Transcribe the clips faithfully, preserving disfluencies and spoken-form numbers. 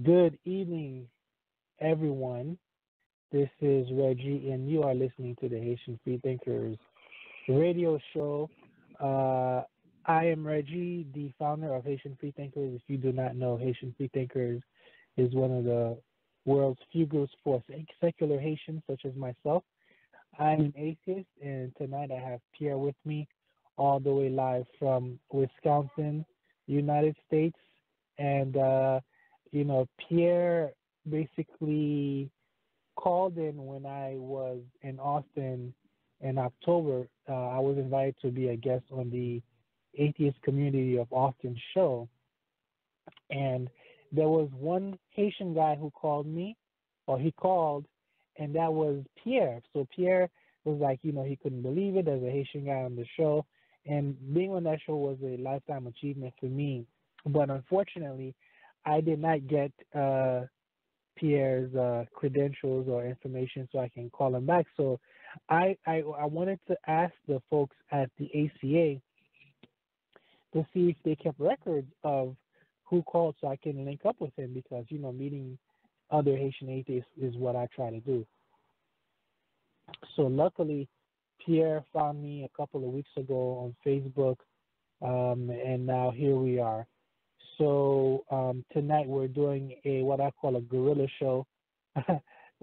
Good evening, everyone. This is Reggie, and you are listening to the Haitian Freethinkers radio show. Uh, I am Reggie, the founder of Haitian Freethinkers. If you do not know, Haitian Freethinkers is one of the world's few groups for sec- secular Haitians, such as myself. I'm an atheist, and tonight I have Pierre with me, all the way live from Wisconsin, United States. And, uh, you know, Pierre basically called in when I was in Austin in October. Uh, I was invited to be a guest on the Atheist Community of Austin show. And there was one Haitian guy who called me, or he called, and that was Pierre. So Pierre was like, you know, he couldn't believe it. There's a Haitian guy on the show. And being on that show was a lifetime achievement for me. But unfortunately, I did not get uh, Pierre's uh, credentials or information so I can call him back. So I, I, I wanted to ask the folks at the A C A to see if they kept records of who called so I can link up with him because, you know, meeting other Haitian atheists is what I try to do. So luckily, Pierre found me a couple of weeks ago on Facebook, um, and now here we are. So um, tonight we're doing a what I call a guerrilla show.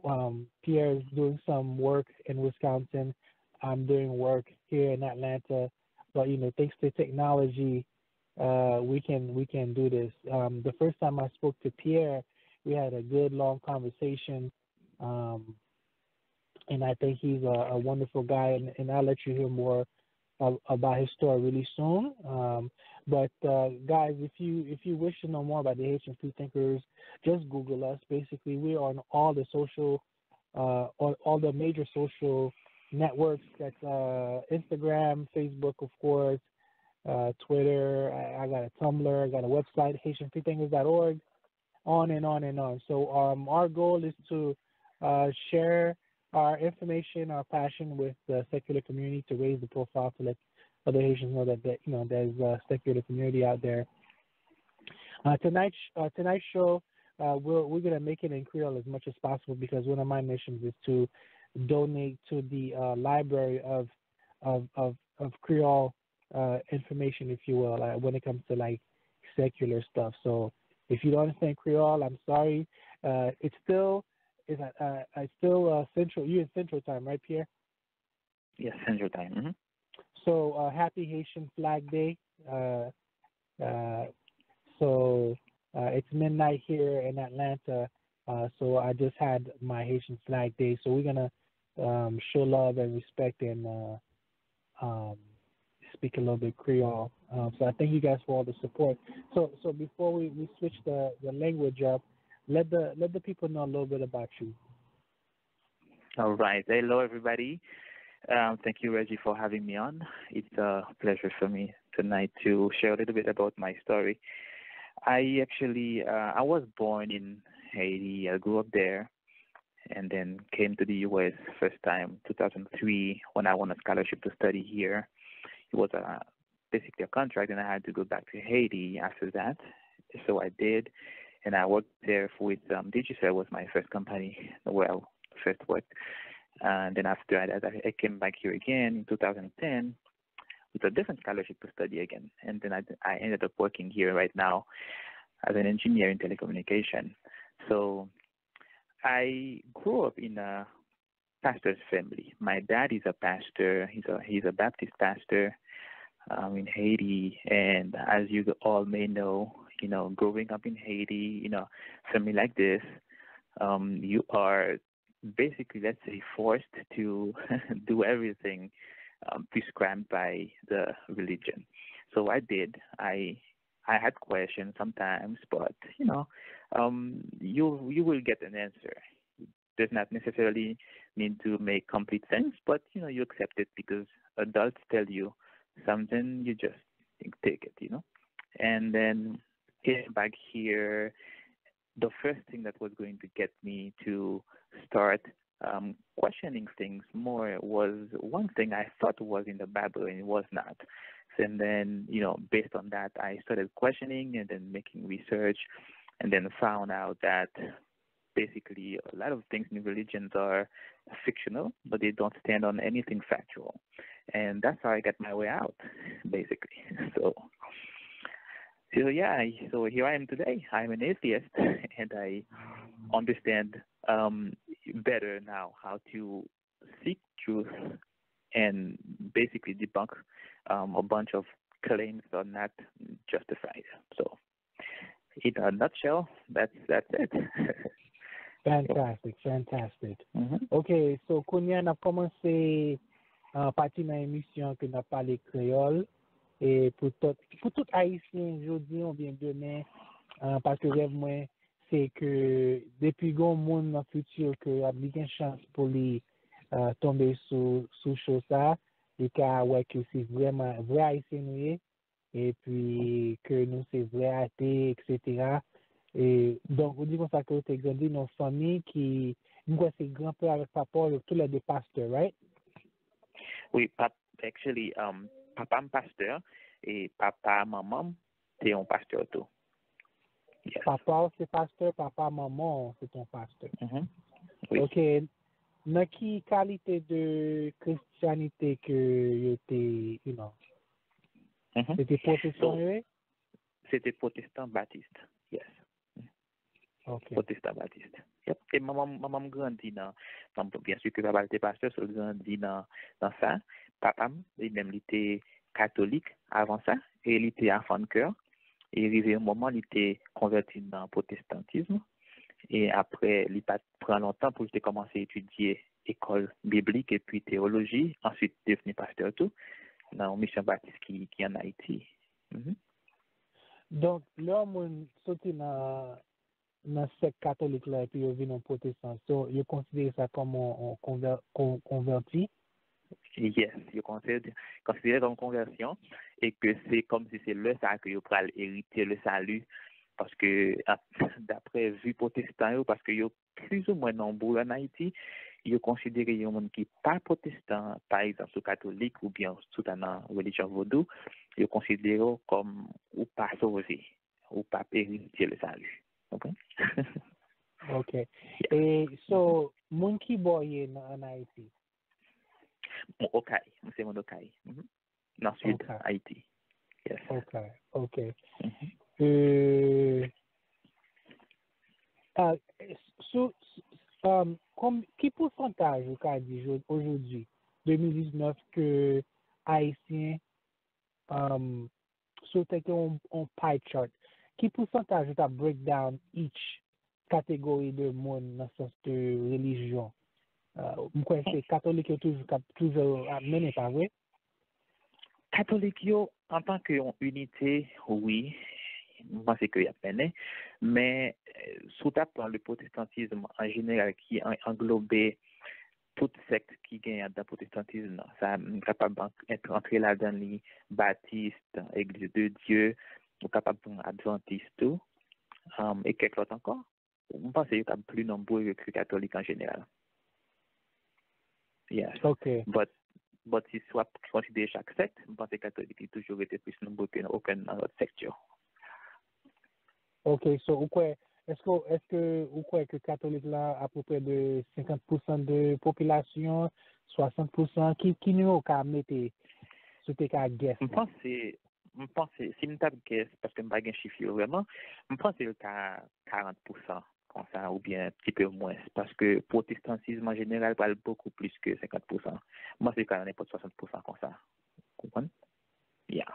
Um, Pierre is doing some work in Wisconsin. I'm doing work here in Atlanta, but you know, thanks to technology, uh, we can we can do this. Um, the first time I spoke to Pierre, we had a good long conversation, um, and I think he's a, a wonderful guy. And, and I'll let you hear more uh, about his story really soon. Um, but uh, guys, if you if you wish to know more about the Haitian Free Thinkers, just Google us. Basically, we're on all the social, uh, all, all the major social networks. That's uh, Instagram, Facebook, of course, uh, Twitter. I, I got a Tumblr. I got a website, Haitian Free Thinkers dot org. On and on and on. So um, our goal is to uh, share our information, our passion with the secular community to raise the profile to let other Haitians know that, that you know there's a secular community out there. Uh, tonight's uh, tonight's show, uh, we're we're gonna make it in Creole as much as possible because one of my missions is to donate to the uh, library of of of, of Creole uh, information, if you will, uh, when it comes to like secular stuff. So if you don't understand Creole, I'm sorry. Uh, it's still it's uh, uh, it's still uh, central. You're in Central Time, right, Pierre? Yes, Central Time. Mm-hmm. So uh, happy Haitian Flag Day. Uh, uh, so uh, it's midnight here in Atlanta. Uh, so I just had my Haitian Flag Day. So we're gonna um, show love and respect and uh, um, speak a little bit Creole. Um, so I thank you guys for all the support. So so before we, we switch the, the language up, let the let the people know a little bit about you. All right. Hello, everybody. Um, thank you, Reggie, for having me on. It's a pleasure for me tonight to share a little bit about my story. I actually uh, I was born in Haiti. I grew up there, and then came to the U S first time two thousand three when I won a scholarship to study here. It was a basically a contract, and I had to go back to Haiti after that. So I did, and I worked there with um, Digicel was my first company. Well, first work, and then after that, I came back here again in two thousand ten with a different scholarship to study again, and then I, I ended up working here right now as an engineer in telecommunication. So I grew up in a pastor's family. My dad is a pastor. He's a he's a Baptist pastor um, in Haiti. And as you all may know, you know, growing up in Haiti, you know, family like this, um, you are basically, let's say, forced to do everything um, prescribed by the religion. So I did. I I had questions sometimes, but you know, um, you you will get an answer. Does not necessarily need to make complete sense, but you know, you accept it because adults tell you something, you just take it, you know. And then came back here, the first thing that was going to get me to start um, questioning things more was one thing I thought was in the Bible and it was not. And then, you know, based on that, I started questioning and then making research. and then found out that basically a lot of things in religions are fictional, but they don't stand on anything factual. And that's how I got my way out, basically. So, so yeah, I- so here I am today. I'm an atheist, and I understand um, better now how to seek truth and basically debunk um, a bunch of claims that are not justified. So, in a nutshell, that's that's it. Fantastic, fantastic. Mhm. Ok, so kounye a n ap kòmanse uh, pati nan emisyon ke n ap pale kreyòl. E pou tout, pou tout Ayisyen jodi oubyen demen, uh, paske rèv mwen se ke depi gen yon moun nan fiti ke ap li gen chans pou li uh, tonbe sou sou show sa, li ka wè ke se vrèman vrè Ayisyen nou ye, epi ke nou se vrè ate, et cetera. E, donk, ou di konsa ke ou te grandi nan yon fanmi ki, m kwè se granpè avèk papa w, yo toulède pastè, right? Wi, pap, actually, um, papa m pastè, e papa manman m te yon pastè tou. Yes. Papa w se pastè, papa manman w se yon pastè. Mhm. Wi. Ok, nan ki kalite de kristyanite ke yo te, you know, Mhm. se te pwotestan So- yo ye? Se te pwotestan batist. Yes. Ok. Pwotestan batist. Yep. E manman manman m grandi nan, nan byen si ke papa l te pastè, so l grandi nan nan sa. Papa m, li menm, li te katolik avan sa, e li te avan kè. E rive yon moman, li te konvèti nan pwotestantism. E apre, li pa t pran lontan pou l te kòmanse etidye ekòl biblik epi teyoloji, answit devni pastè tou, nan yon misyon batis ki, ki ann Ayiti. Mhm. Donk, lè yon moun soti nan nan sèk katolik la epi yo vin yon pwotestan, so, yo konsidere sa kòm yon, yon konvè- kon- konvèti? Yes, yo konsidere konsidere kòm konvèsyon, e ke se kòm si se lè sa a ke yo pral eritye le salut, paske a- daprè vi pwotestan yo, paske yo plizoumwen nonbre ann Ayiti, yo konsidere yon moun ki pa pwotestan, pa egzanp, si w katolik oubyen si w ta nan relijyon vodou, yo konsidere w kòm ou pa sove, ou pa eritye le salut. Konprann? Ok. E, so, moun ki bò w ye nan ann Ayiti? Mwen Okay, mwen se moun Okay. Mhm. Nan sid Okay. Ayiti. Yes. Ok, ok. Mhm. Euh, ah, sou, um, kom, ki pousantaj ou ka di jo- aujourd'hui, deux mille dix-neuf, ke Ayisyen, um, si w te gen yon, yon pie chart, ki pousantaj ou ta break down each kategori de moun nan sans de relijyon? Uh, m kwè se katolik yo toujou k ap toujou ap mennen, pa vre? Katolik yo, antanke yon inite, wi, m panse ke y ap mennen, men eh, si w ta pran le pwotestantism an jeneral ki an- anglobe tout sèkt ki genyen anndan pwotestantism nan, sa m kapab an- ent- antre ladan li, batis, Église de Dieu, ou kapab pran advantis tou, um, e kèk lòt ankò. M panse yo t ap pli nonbre ke katolik an jeneral. Yes. Ok. But, but si w ap konsidere chak sèkt, m panse katolik li toujou rete plis nonbre ke okenn nan lòt sèkt yo. Ok, so ou kwè, èske, èske ou kwè ke katolik la apeprè de senkant pousan de popilasyon, swasant pousan, ki, ki nimewo w ka mete, si w te ka guess? M panse, m panse, si m t ap guess, paske m pa gen chif yo vrèman, m panse l ka karant pousan konsa, oubyen ti pe mwens, paske pwotestantism an jeneral pral bokou plis ke senkant pousan. M panse l ka nan nenpòt swasant pousan konsa. Konprann? Yeah.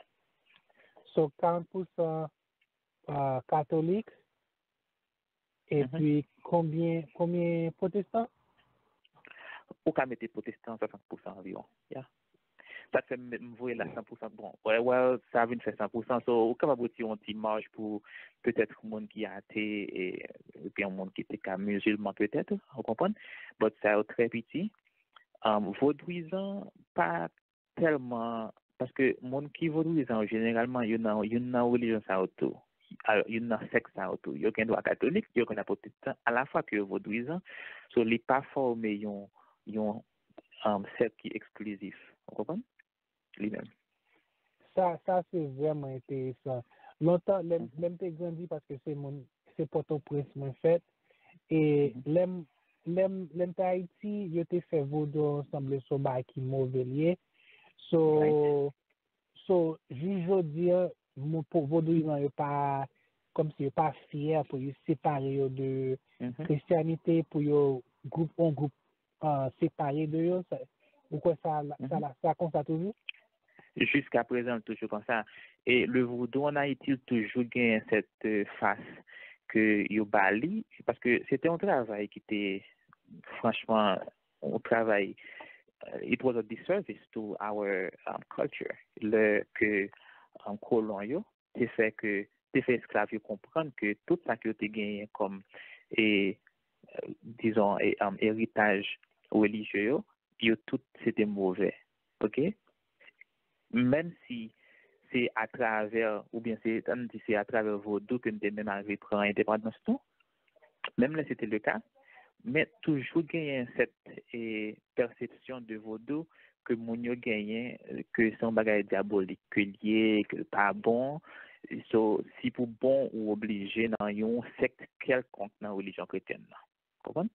So, karant pousan uh, katolik, epi konbyen, konbyen pwotestan? Ou ka mete pwotestan swasant pousan anviwon. Yeah. Sa k fè m m voye la san pousan. Bon, well, well, sa vin fè san pousan. So, ou kapab retire yon ti maj pou petèt moun ki ate, e, epi yon moun ki te ka mizilman petèt, ou konprann? But sa yo trè piti. Um, vodouyizan pa tèlman, paske moun ki vodouyizan yo, jeneralman, yo nan, youn nan relijyon sa yo tou. Alò, youn nan sèk sa yo tou. Yo gen dwa katolik, yo gen dwa pwotestan, alafwa ke yo vodouyizan. So, li pa fòme yon, yon um, sèk ki eksklizif. Ou konprann? Li menm. Sa, sa se vrèman enteresan. Lontan, lè, lè m te grandi, paske se moun, se Pòtoprens mwen fèt. E lè m lè m lè m te Ayiti, yo te fè vodou an sanble se yon bagay ki move l ye. So, so, jis jodi an, moun, pou vodouyizan yo pa, kòmsi yo pa fyè pou yo separe yo de Kristyanite, pou yo gwoup, yon gwoup ah, separe de yo. Sa, ou kwè sa, sa, la, sa konsa toujou? Jiska prezan, l toujou konsa. E le voodoo an Ayiti, l toujou genyen sèt fas ke yo ba li, paske se te yon travay ki te, franchman, yon travay, it was a disservice to our um, culture. Lè ke um, kolon yo te fè ke te fè esklav yo konprann ke tout sa ke yo te genyen kòm e dizon e, um, eritaj relijye yo, yo tout se te move. Oke? Menm si se atravè, oubyen se, ann di se atravè vodou ke n te menm al repran endepandans nou, menm lè se te le ka, men toujou genyen sèt e, pèsepsyon de vodou ke moun yo genyen, ke se yon bagay dyabolik ke l ye, ke l pa bon. So, si pou bon, ou oblije nan yon sèkt kèlkonk nan relijyon kretyèn nan. Konprann?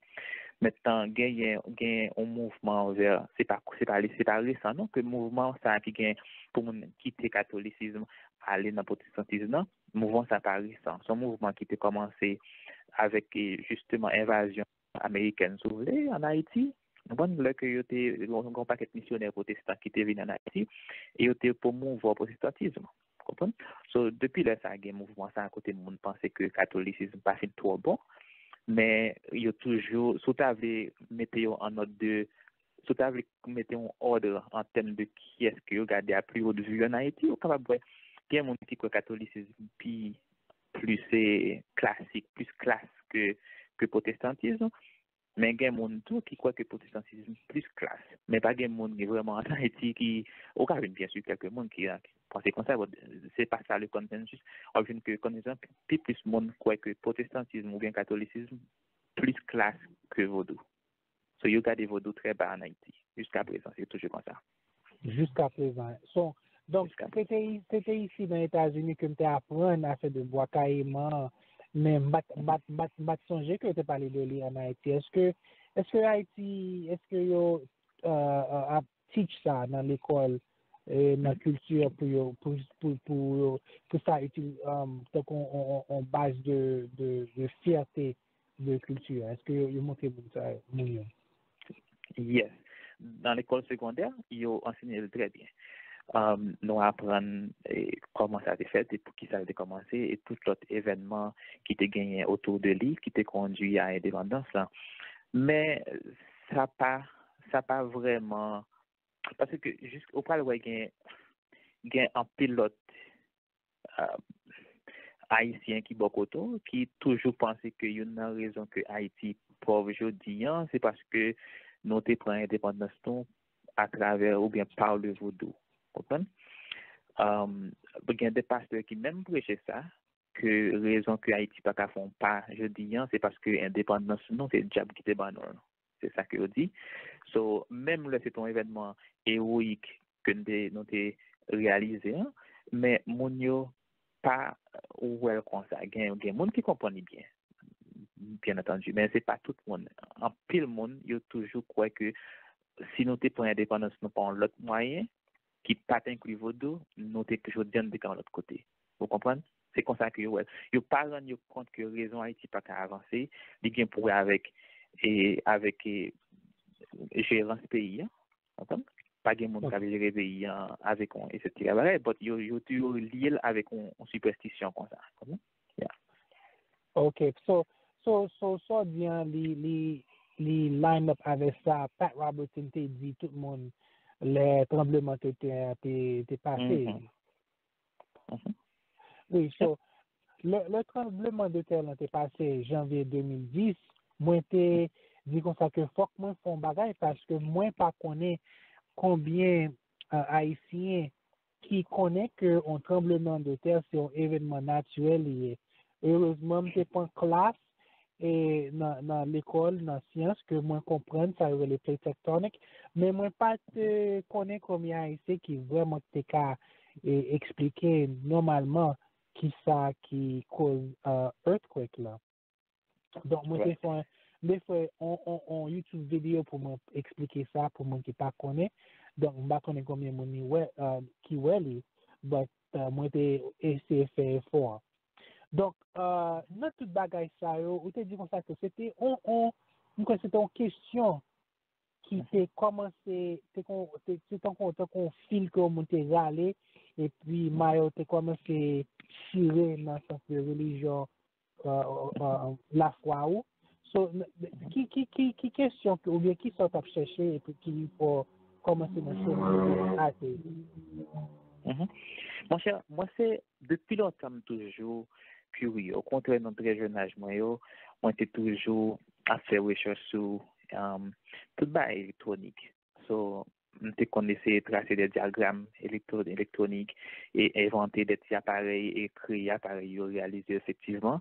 Mentnan, genyen gen yon mouvman anvè, se pa se pa se pa resan non, ke mouvman sa ki gen pou moun kite katolisizm ale nan pwotestantism nan, mouvman sa pa resan. Se yon mouvman ki te kòmanse avèk e, jisteman envazyon amerikèn, si w vle, ann Ayiti. Konprann? Lè ke yo te gen yon pakèt misyonè pwotestan ki te vin ann Ayiti, e yo te pwomouvwa pwotestantism. Konprann? So, depi lè sa a gen mouvman sa a kote moun panse ke katolisizm pa fin twò bon, men yo toujou, si w ta vle mete yo an nòt de, si w ta vle mete yon òd an tèm de kiyès ke yo gade a pli wot vi ann Ayiti, ou kapab wè gen moun ki kwè katolisizm pi plis e klasik, plis klas ke ke pwotestantism. Men gen moun tou ki kwè ke pwotestantism plis klas. Men pa gen moun ki vrèman ann Ayiti ki, ou ka jwenn byen si kèlke moun ki, ki panse konsa, but se pa sa le consensus. W ap jwenn ke konsensus pi plis moun kwè ke pwotestantism oubyen katolisizm plis klas ke vodou. So yo gade vodou trè ba ann Ayiti. Jiska prezan, se toujou konsa. Jiska prezan. So, donk, se te, se te isi nan Etazini ke m te aprann afè de bwa kayiman an, men m pa t, m pa t, m pa t, m pa t sonje ke yo te pale de li ann Ayiti. Èske, èske Ayiti, èske yo uh, uh, ap teach sa nan lekòl, e nan kilti pou yo, pou, pou, pou, pou sa itil, um, tankou on, on, on baz de, de, de fyète de kilti a? Èske yo, yo montre moun sa, moun yo? Yes. Nan lekòl segondè, yo ansenye l trè byen. Um, nou aprann e, kòman sa te fèt e poukisa l te kòmanse e tout lòt evènman ki te genyen otou de li ki te kondui a endepandans lan. Men sa pa sa pa vrèman paske jis ou pral wè gen gen anpil lòt uh, Ayisyen ki bò kote w, ki toujou panse ke youn nan rezon ke Ayiti pòv jodi an, se paske nou te pran endepandans nou atravè oubyen pa le vodou. Konprann? Um, gen de pastè ki menm preche sa, ke rezon ke Ayiti pa ka fè yon pa jodi an, se paske endepandans nou, se dyab ki te ban nou l. Se sa ke yo di. So, menm lè se te yon evènman ewoyik ke n te, nou te reyalize an, men moun yo pa wè l konsa. Gen, gen moun ki konprann li byen, byen antandi, men se pa tout moun. Anpil moun, yo toujou kwè ke si nou te pran endepandans nou pa yon lòt mwayen, ki pa t enkli vodou, nou te, jodi an, nou te ka yon lòt kote. Ou konprann? Se konsa ke yo wè l. Yo pa rann yo kont ke rezon Ayiti pa ka avanse, li gen pou wè avèk, e, avèk e, jerans peyi an. Konprann? Pa gen moun k ap jere peyi an avèk yon etsetera bagay, but yo, yo toujou lye l avèk yon, yon sipèstisyon konsa. Konprann? Yeah. Ok, so, so, so, sa w di an, li, li, li line up avèk sa Pat Robertson te di tout moun lè tranbleman de tè te, te pase. Wi, so, lè, lè tranbleman de tè lan te pase janvye de mil dis, mwen te di konsa ke fòk mwen fè yon bagay paske mwen pa konnen konbyen uh, Ayisyen ki konnen ke yon tranbleman de tè se yon evènman natirèl li ye. Erezman, m te pran klas e nan, nan lekòl, nan syans, ke mwen konprann sa yo rele plate tectonic, men mwen pa te konnen konbyen Ayisyen ki vrèman te ka e, eksplike nòmalman kisa ki koz uh, earthquake la. Donk, mwen te fè, mwen te fè on, on, on YouTube videyo pou mwen eksplike sa pou moun ki pa konnen. Donk, m pa konnen konbyen moun li wè, uh, ki wè li, but uh, mwen te eseye fè efò an. Donk, uh, nan tout bagay sa yo, ou te di konsa ke se te on, on, mwen kwè se te on kesyon ki te kòmanse, te kon, te, se tankou, tankou yon fil ke yon moun te rale, epi may yo te kòmanse chire nan sans de relijyon, uh, uh, uh, lafwa ou. So, ki, ki, ki, ki kesyon oubyen ki sa w t ap chèche epi ki fè w kòmanse nan chemen ateyis? Monchè, mwen se depi lontan m toujou kirye. Okontrè, nan trè jèn aj mwen yo, mwen te toujou ap fè rechèch sou um, tout bagay elektwonik. So, m te konn eseye trase de dyagram elektwonik e envante de ti aparèy e kreye aparèy yo reyalize efektivman.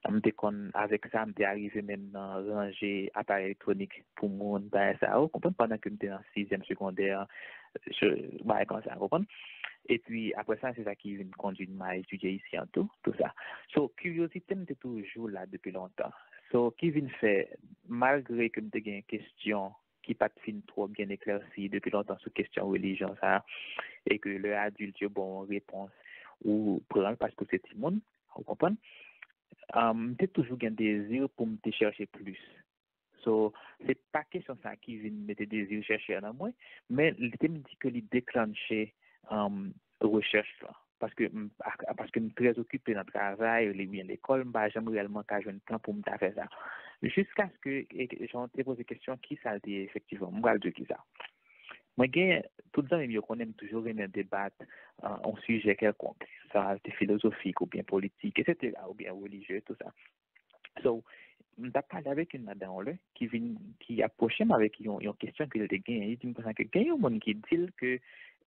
M te konn, avèk sa, m te arive menm nan ranje aparèy elektwonik pou moun, bagay sa yo, konprann, pandan ke m te nan sizyèm segondè, bagay konsa, konprann. Epi, apre sa, se sa ki vin kondui m a etidye isi an tou, tou sa. So, kiryozite m te toujou la depi lontan. So, ki vin fè, malgre ke m te gen kesyon ki pa t fin twò byen eklèsi depi lontan sou kesyon relijyon sa a, e ke lè adilt yo ba w yon repons, ou pran l paske w se timoun, ou konprann? M te toujou gen dezi pou m te chèche plis. So, se pa kesyon sa ki vin mete dezi chèchè nan mwen, men li te m di ke li deklanche rechèch lan. Paske m, paske m trè okipe nan travay, li byen lekòl, m pa janm reyèlman ka jwenn tan pou m ta fè sa. Jiskaske, jan w te poze kesyon, ki sa l te ye efektivman? M pral di w ki sa. Mwen gen, tout zanmi m yo konnen m toujou renmen debat yon sijè kèlkonk, sa te filozofik oubyen politik, etsetera, oubyen relijye, tou sa. So, m t ap pale avèk youn ladan yo lè, ki vin, ki apwoche m avèk yon, yon kesyon ke l te genyen. Li di m konsa ke gen yon moun ki di l ke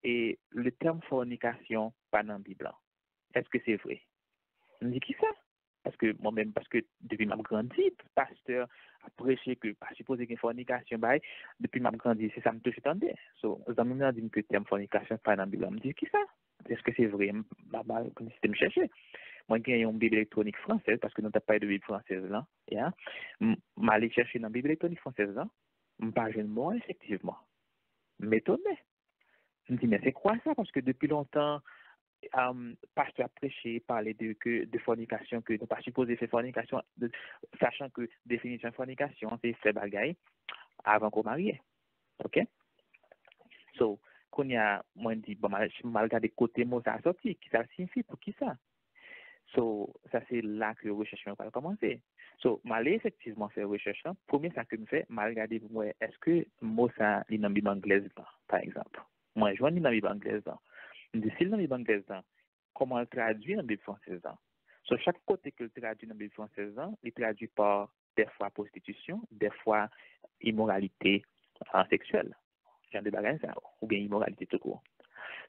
e, le tèm fònikasyon pa nan Bib lan. Èske se vre? M di, kisa? Paske mwen menm, paske depi m ap grandi, pastè ap preche ke pa sipoze gen fònikasyon, bay, depi m ap grandi, se sa m toujou tande. So, zanmi m nan di m ke tèm fònikasyon pa nan Bib lan. M di, kisa? Èske se vre? M pa mal konn si te m chèche. Mwen gen yon Bib elektwonik fransèz, paske nou t ap pale de Bib fransèz lan, ya. M ale chèche nan Bib elektwonik fransèz lan, m pa jwenn mo an efektivman. M etone. M di, men se kwa sa? Paske depi lontan, um, pastè ap preche, pale de, ke, de fònikasyon, ke nou pa sipoze fè fònikasyon, de, sachan ke definisyon fònikasyon, se fè bagay avan ke w marye. Ok? So, kounye a, mwen di, bon, m al, m al gade kote mo sa a sòti, ki sa l siyifi, pou ki sa. So, sa se la ke rechèch mwen pral kòmanse. So, m ale efektivman fè rechèch lan. Premye sa ke m fè, m al gade pou m wè èske mo sa a li nan Bib anglèz lan, pa egzanp. Mwen jwenn li nan Bib anglèz lan. M di, si l nan Bib anglèz lan, kòman l tradui nan Bib fransèz lan? So, chak kote ke l tradui nan Bib fransèz lan, li tradui pa dèfwa pwostitisyon, dèfwa imoralite seksyèl, jan de bagay sa yo, oubyen imoralite toukou.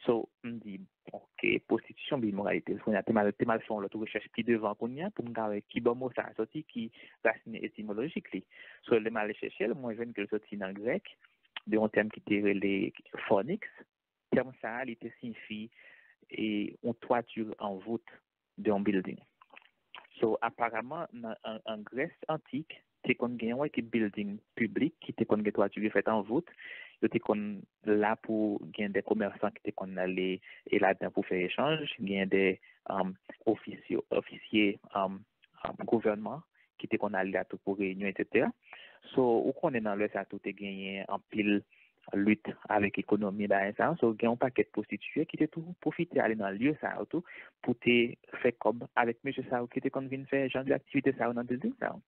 So, m di, ok, pwostitisyon oubyen imoralite. Kounye a, te mal, te mal fè yon lòt rechèch pi devan kounye a pou m ka wè ki bò mo sa a sòti, ki rasin etimolojik li. So, lè m ale chèche l, mwen jwenn ke l sòti nan grèk, de yon tèm ki te rele fornix. Tèm sa a, li te siyifi e, yon twati an vout de yon bilding. So, aparaman, nan, an, an Grès antik, te konn gen yon ekip bilding piblik ki te konn gen twati ki fèt an vout. Yo te konn la pou gen de komèsan ki te konn ale e ladan pou fè echanj, gen de um, ofisye, ofisye um, um, gouvènman ki te konn ale la tou pou reyinyon, etsetera. So, ou konnen nan lè sa tou te genyen anpil lit avèk ekonomi bagay sa yo. So, gen yon pakèt pwostitiye ki te tou pwofite ale nan lye sa yo tou pou te fè kòb avèk mesye sa yo ki te konn vin fè jan de aktivite sa yo nan bilding sa yo.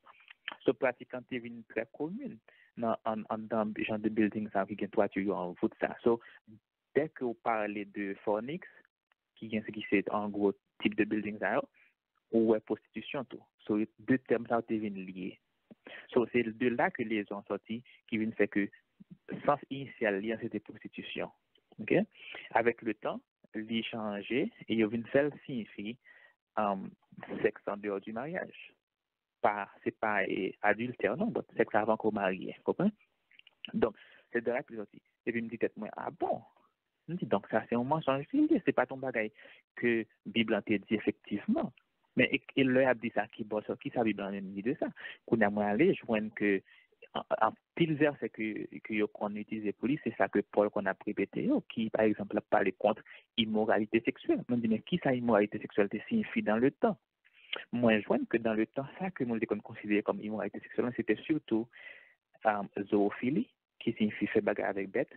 So, pratik lan te vin trè komin nan an, anndan jan de bilding sa yo ki gen twati yo an vout sa. So, dèke w pale de fònix, ki gen, ki se an gwo tip de bilding sa yo, ou wè pwostitisyon tou. So, de tèm sa yo te vin lye. So, se de la ke lyezon an sòti, ki vin fè ke sans inisyal li an, se te pwostitisyon. Ok? Avèk le tan, li chanje e yo vin fè l siyifi um, sèks an deyò di maryaj. Pa, se pa e, adiltè non, but sèks avan ke w marye, konprann? Donk, se de la ke li sòti. Epi m di tèt mwen, a bon? M di, donk, sa se yon mansonj li ye, se pa t yon bagay ke Bib lan te di efektivman. Men e, e lè y ap di sa, ki bò sa, ki sa Bib lan menm di de sa? Kounye a, mwen ale jwenn ke an- anpil vèsè ke, ke yo konn itilize pou li, se sa ke Pòl konn ap repete yo, ki, pa egzanp, l ap pale kont imoralite seksyèl. Mwen di, men ki sa imoralite seksyèl te siyifi dans le temps? Mwen jwenn ke dans le temps, sa ke moun te konn konsidere kòm imoralite seksyèl, se te sitou um, zoofili, ki siyifi fè bagay avèk bèt,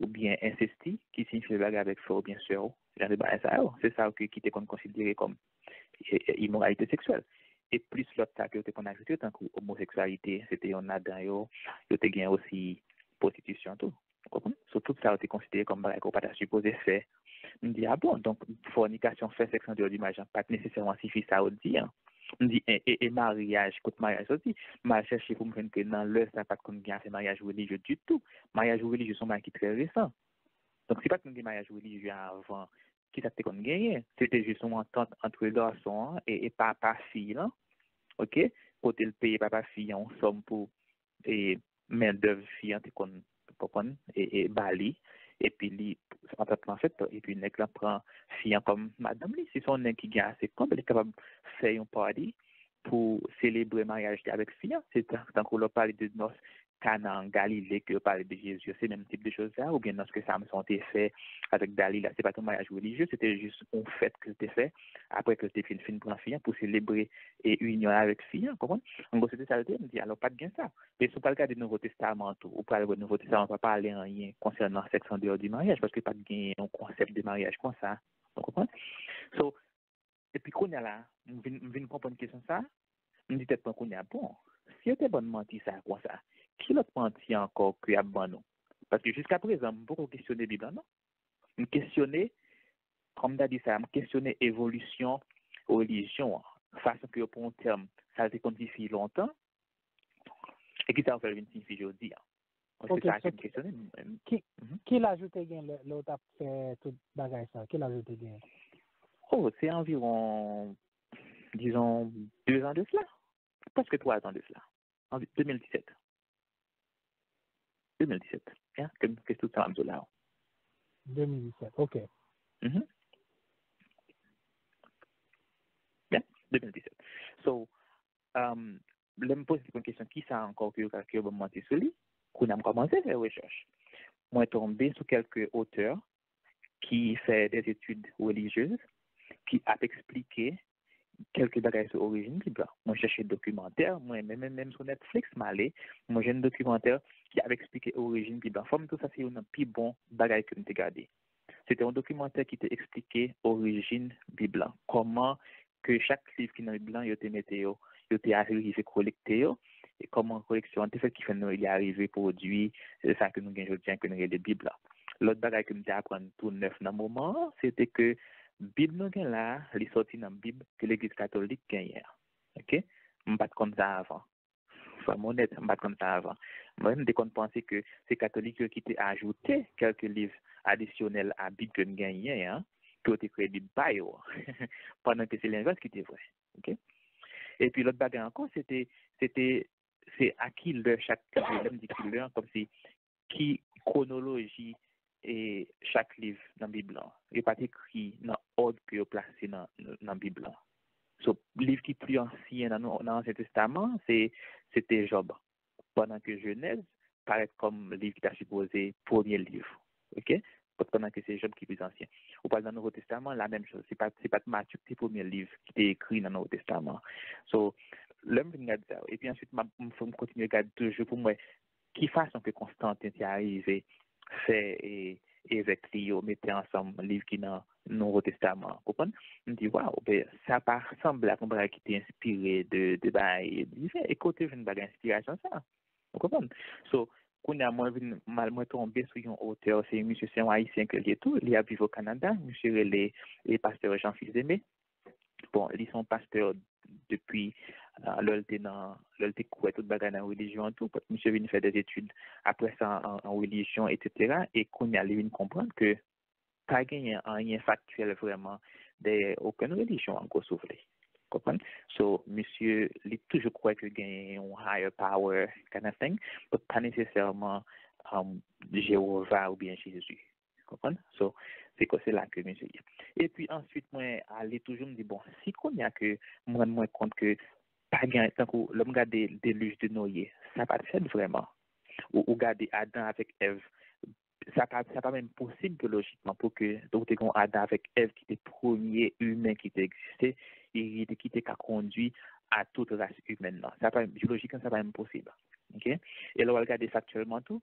oubyen ensesti, ki siyifi fè bagay avèk frè oubyen sè w, jan de bagay sa yo. Se sa yo ki, ki te konn konsidere kòm e, e, imoralite seksyèl. E plis lòt sa ke yo te konn ajoute yo, tankou omoseksyalite, se te yonn ladan yo, yo te gen osi pwostitisyon tou. Ou konprann? So, tout sa yo te konsidere kòm bagay ke w pa ta sipoze fè. M di, a bon, donk, fònikasyon, fè sèks andeyò di maryaj lan, pa t nesesèman sifi sa yo di an. M di, e, e, e maryaj, kot maryaj soti? M al chèche pou m jwenn ke nan lè sa, pa t konn gen afè maryaj relijye ditou. Maryaj relijye se yon bagay ki trè resan. Donk, si pa t konn gen maryaj relijye avan, ki sa k te konn genyen? Se te jis yon antant ant gason an e, e papa fi lan, oke? Kote l peye papa fi an yon sòm pou e, mendèv fi an te konn, konprann, e, e, ba li, epi li, antant lan fèt, epi nèg lan pran fi an kòm madanm li. Si se yon nèg ki gen ase kòb, li kapab fè yon party pou selebre maryaj li avèk fi an. Se tan- tankou lè w pale de nòs Kana an Galile, ke yo pale de Jezi, se menm tip de choz sa, oubyen nòs ke Samson te fè avèk Dalila, se pa t yon maryaj relijye, se te jis yon fèt ke l te fè apre ke l te fin, fin pran fi an pou selebre e inyon avèk fi an, konprann? An gwo, se te sa l te ye, m di, alò, pa t gen sa. Men si w pral gade Nouvo Testaman an tou, ou pral wè Nouvo Testaman pa pale anyen konsènan sèks andeyò di maryaj, paske pa t gen yon konsèp de maryaj konsa. Ou konprann? So, epi kounye a la, m vin, m vin konprann kesyon sa, m di tèt mwen kounye a, bon, si yo te ban n manti sa konsa, ki lòt manti ankò ke y ap ban nou? Paske jiska prezan, m poko kesyone Bib la, non. M kesyone, kòm m ta di sa, m kesyone evolisyon relijyon an, fason ke yo pran yon tèm, sa l te konn sifi lontan, e ki sa yo fè l vin sifi jodi a. Mwen, se Ok, sa so ke m kesyone. M- m- ki, Mhm. ki laj ou te gen lè, lè w t ap fè tout bagay sa? Ki laj ou te gen? Oh, se anviwon, dizon, de zan de sila. Prèske twa zan de sila. An de mil disèt. De mil disèt. Ya, ke, ke tout sa m ap di w la. De mil disèt, ok. Mhm. Ya, de mil disèt. So, um, lè m poze tèt mwen kesyon, ki sa ankò ke yo ka, ke yo ban m manti sou li? Kounye a m kòmanse fè rechèch. Mwen tonbe sou kèlke otè ki fè des études religieuses, ki ap eksplike kèlke bagay sou orijin Bib la. Mwen chèche dokimantè, mwen menm, menm, menm sou Netflix, m ale, mwen jwenn dokimantè ki ap eksplike orijin Bib la. Fò m di w sa se youn nan pi bon bagay ke m te gade. Se te yon dokimantè ki te eksplike orijin Bib la. Kòman ke chak liv ki nan Bib la, yo te mete yo, yo te rive kolekte yo, e kòman koleksyon an te fèt ki fè nou li arive pwodui, e, sa ke nou gen jodi a, ke nou rele Bib la. Lòt bagay ke m te aprann tou nèf nan moman an, se te ke Bib nou gen la a, li sòti nan Bib ke Legliz Katolik genyen an. Ok? M pa t konn sa avan. Fò m onèt, m pa t konn sa avan. Mwen, m te konn panse ke se Katolik yo ki te ajoute kèlke liv adisyonèl a Bib ke n genyen an, ke yo te kreye Bib pa yo an. Pandan ke se lenvès ki te vrè. Ok? Epi lòt bagay ankò, se te, se te, se a ki lè chak liv, lè m di ki lè an, kòmsi ki kwonoloji e chak liv nan Bib lan. Yo pa t ekri nan òd ke yo plase nan, nan Bib lan. So, liv ki pli ansyen nan, nan Ansyen Testaman, se, se te Jòb. Pandan ke Jenèz parèt kòm liv ki ta sipoze premye liv. Ok? Pandan ke se Jòb ki pli ansyen. Ou pral nan Nouvo Testaman, la menm choz. Se pa, se pa t Matye ki te premye liv ki te ekri nan Nouvo Testaman. So, lè m vin gade sa, epi answit, m ap, m, m kontinye gade toujou pou m wè ki fason ke Konstanten te arive fè e, evèk li yo mete ansanm liv ki nan Nouvo Testaman an. Konprann? M di, waw, ben, sa pa sanble ak yon bagay ki te enspire de, de bagay diven. E kote w jwenn bagay enspirasyon sa? Ou konprann? So, kounye a, mwen vin, mal, mwen tonbe sou yon otè, se yon misye, se yon Ayisyen ke l ye tou, li ap viv o Kanada, misye rele, e, pastè Jean Fils-Aimé. Bon, li se yon pastè depi, ah, lè l te nan, lè l te kwè tout bagay nan relijyon an tou, but misye vin fè des études apre sa an, an relijyon, etsetera, e kounye a, li vin konprann ke pa genyen anyen faktyèl vrèman dèyè okenn relijyon an, gwo si w vle. Konprann? So, misye, li toujou kwè ke genyen yon higher power kind of thing, but pa nesesèman, um, Jewova oubyen Jezi. Konprann? So, se kon se la ke misye ye. Epi answit, mwen ale toujou, m di, bon, si kounye a ke m rann mwen kont ke pa gen, tankou lè m gade delij de Noye, sa pa t fèt vrèman. Ou, ou gade Adan avèk Èv, sa pa, sa pa menm posib biyolojikman pou ke ou te gen Adan avèk Èv ki te premye imen ki te egziste, e ki te ka kondui a tout ras imèn nan. Sa pa, biyolojikman, sa pa menm posib. Ok? E lè w al gade faktyèlman tou,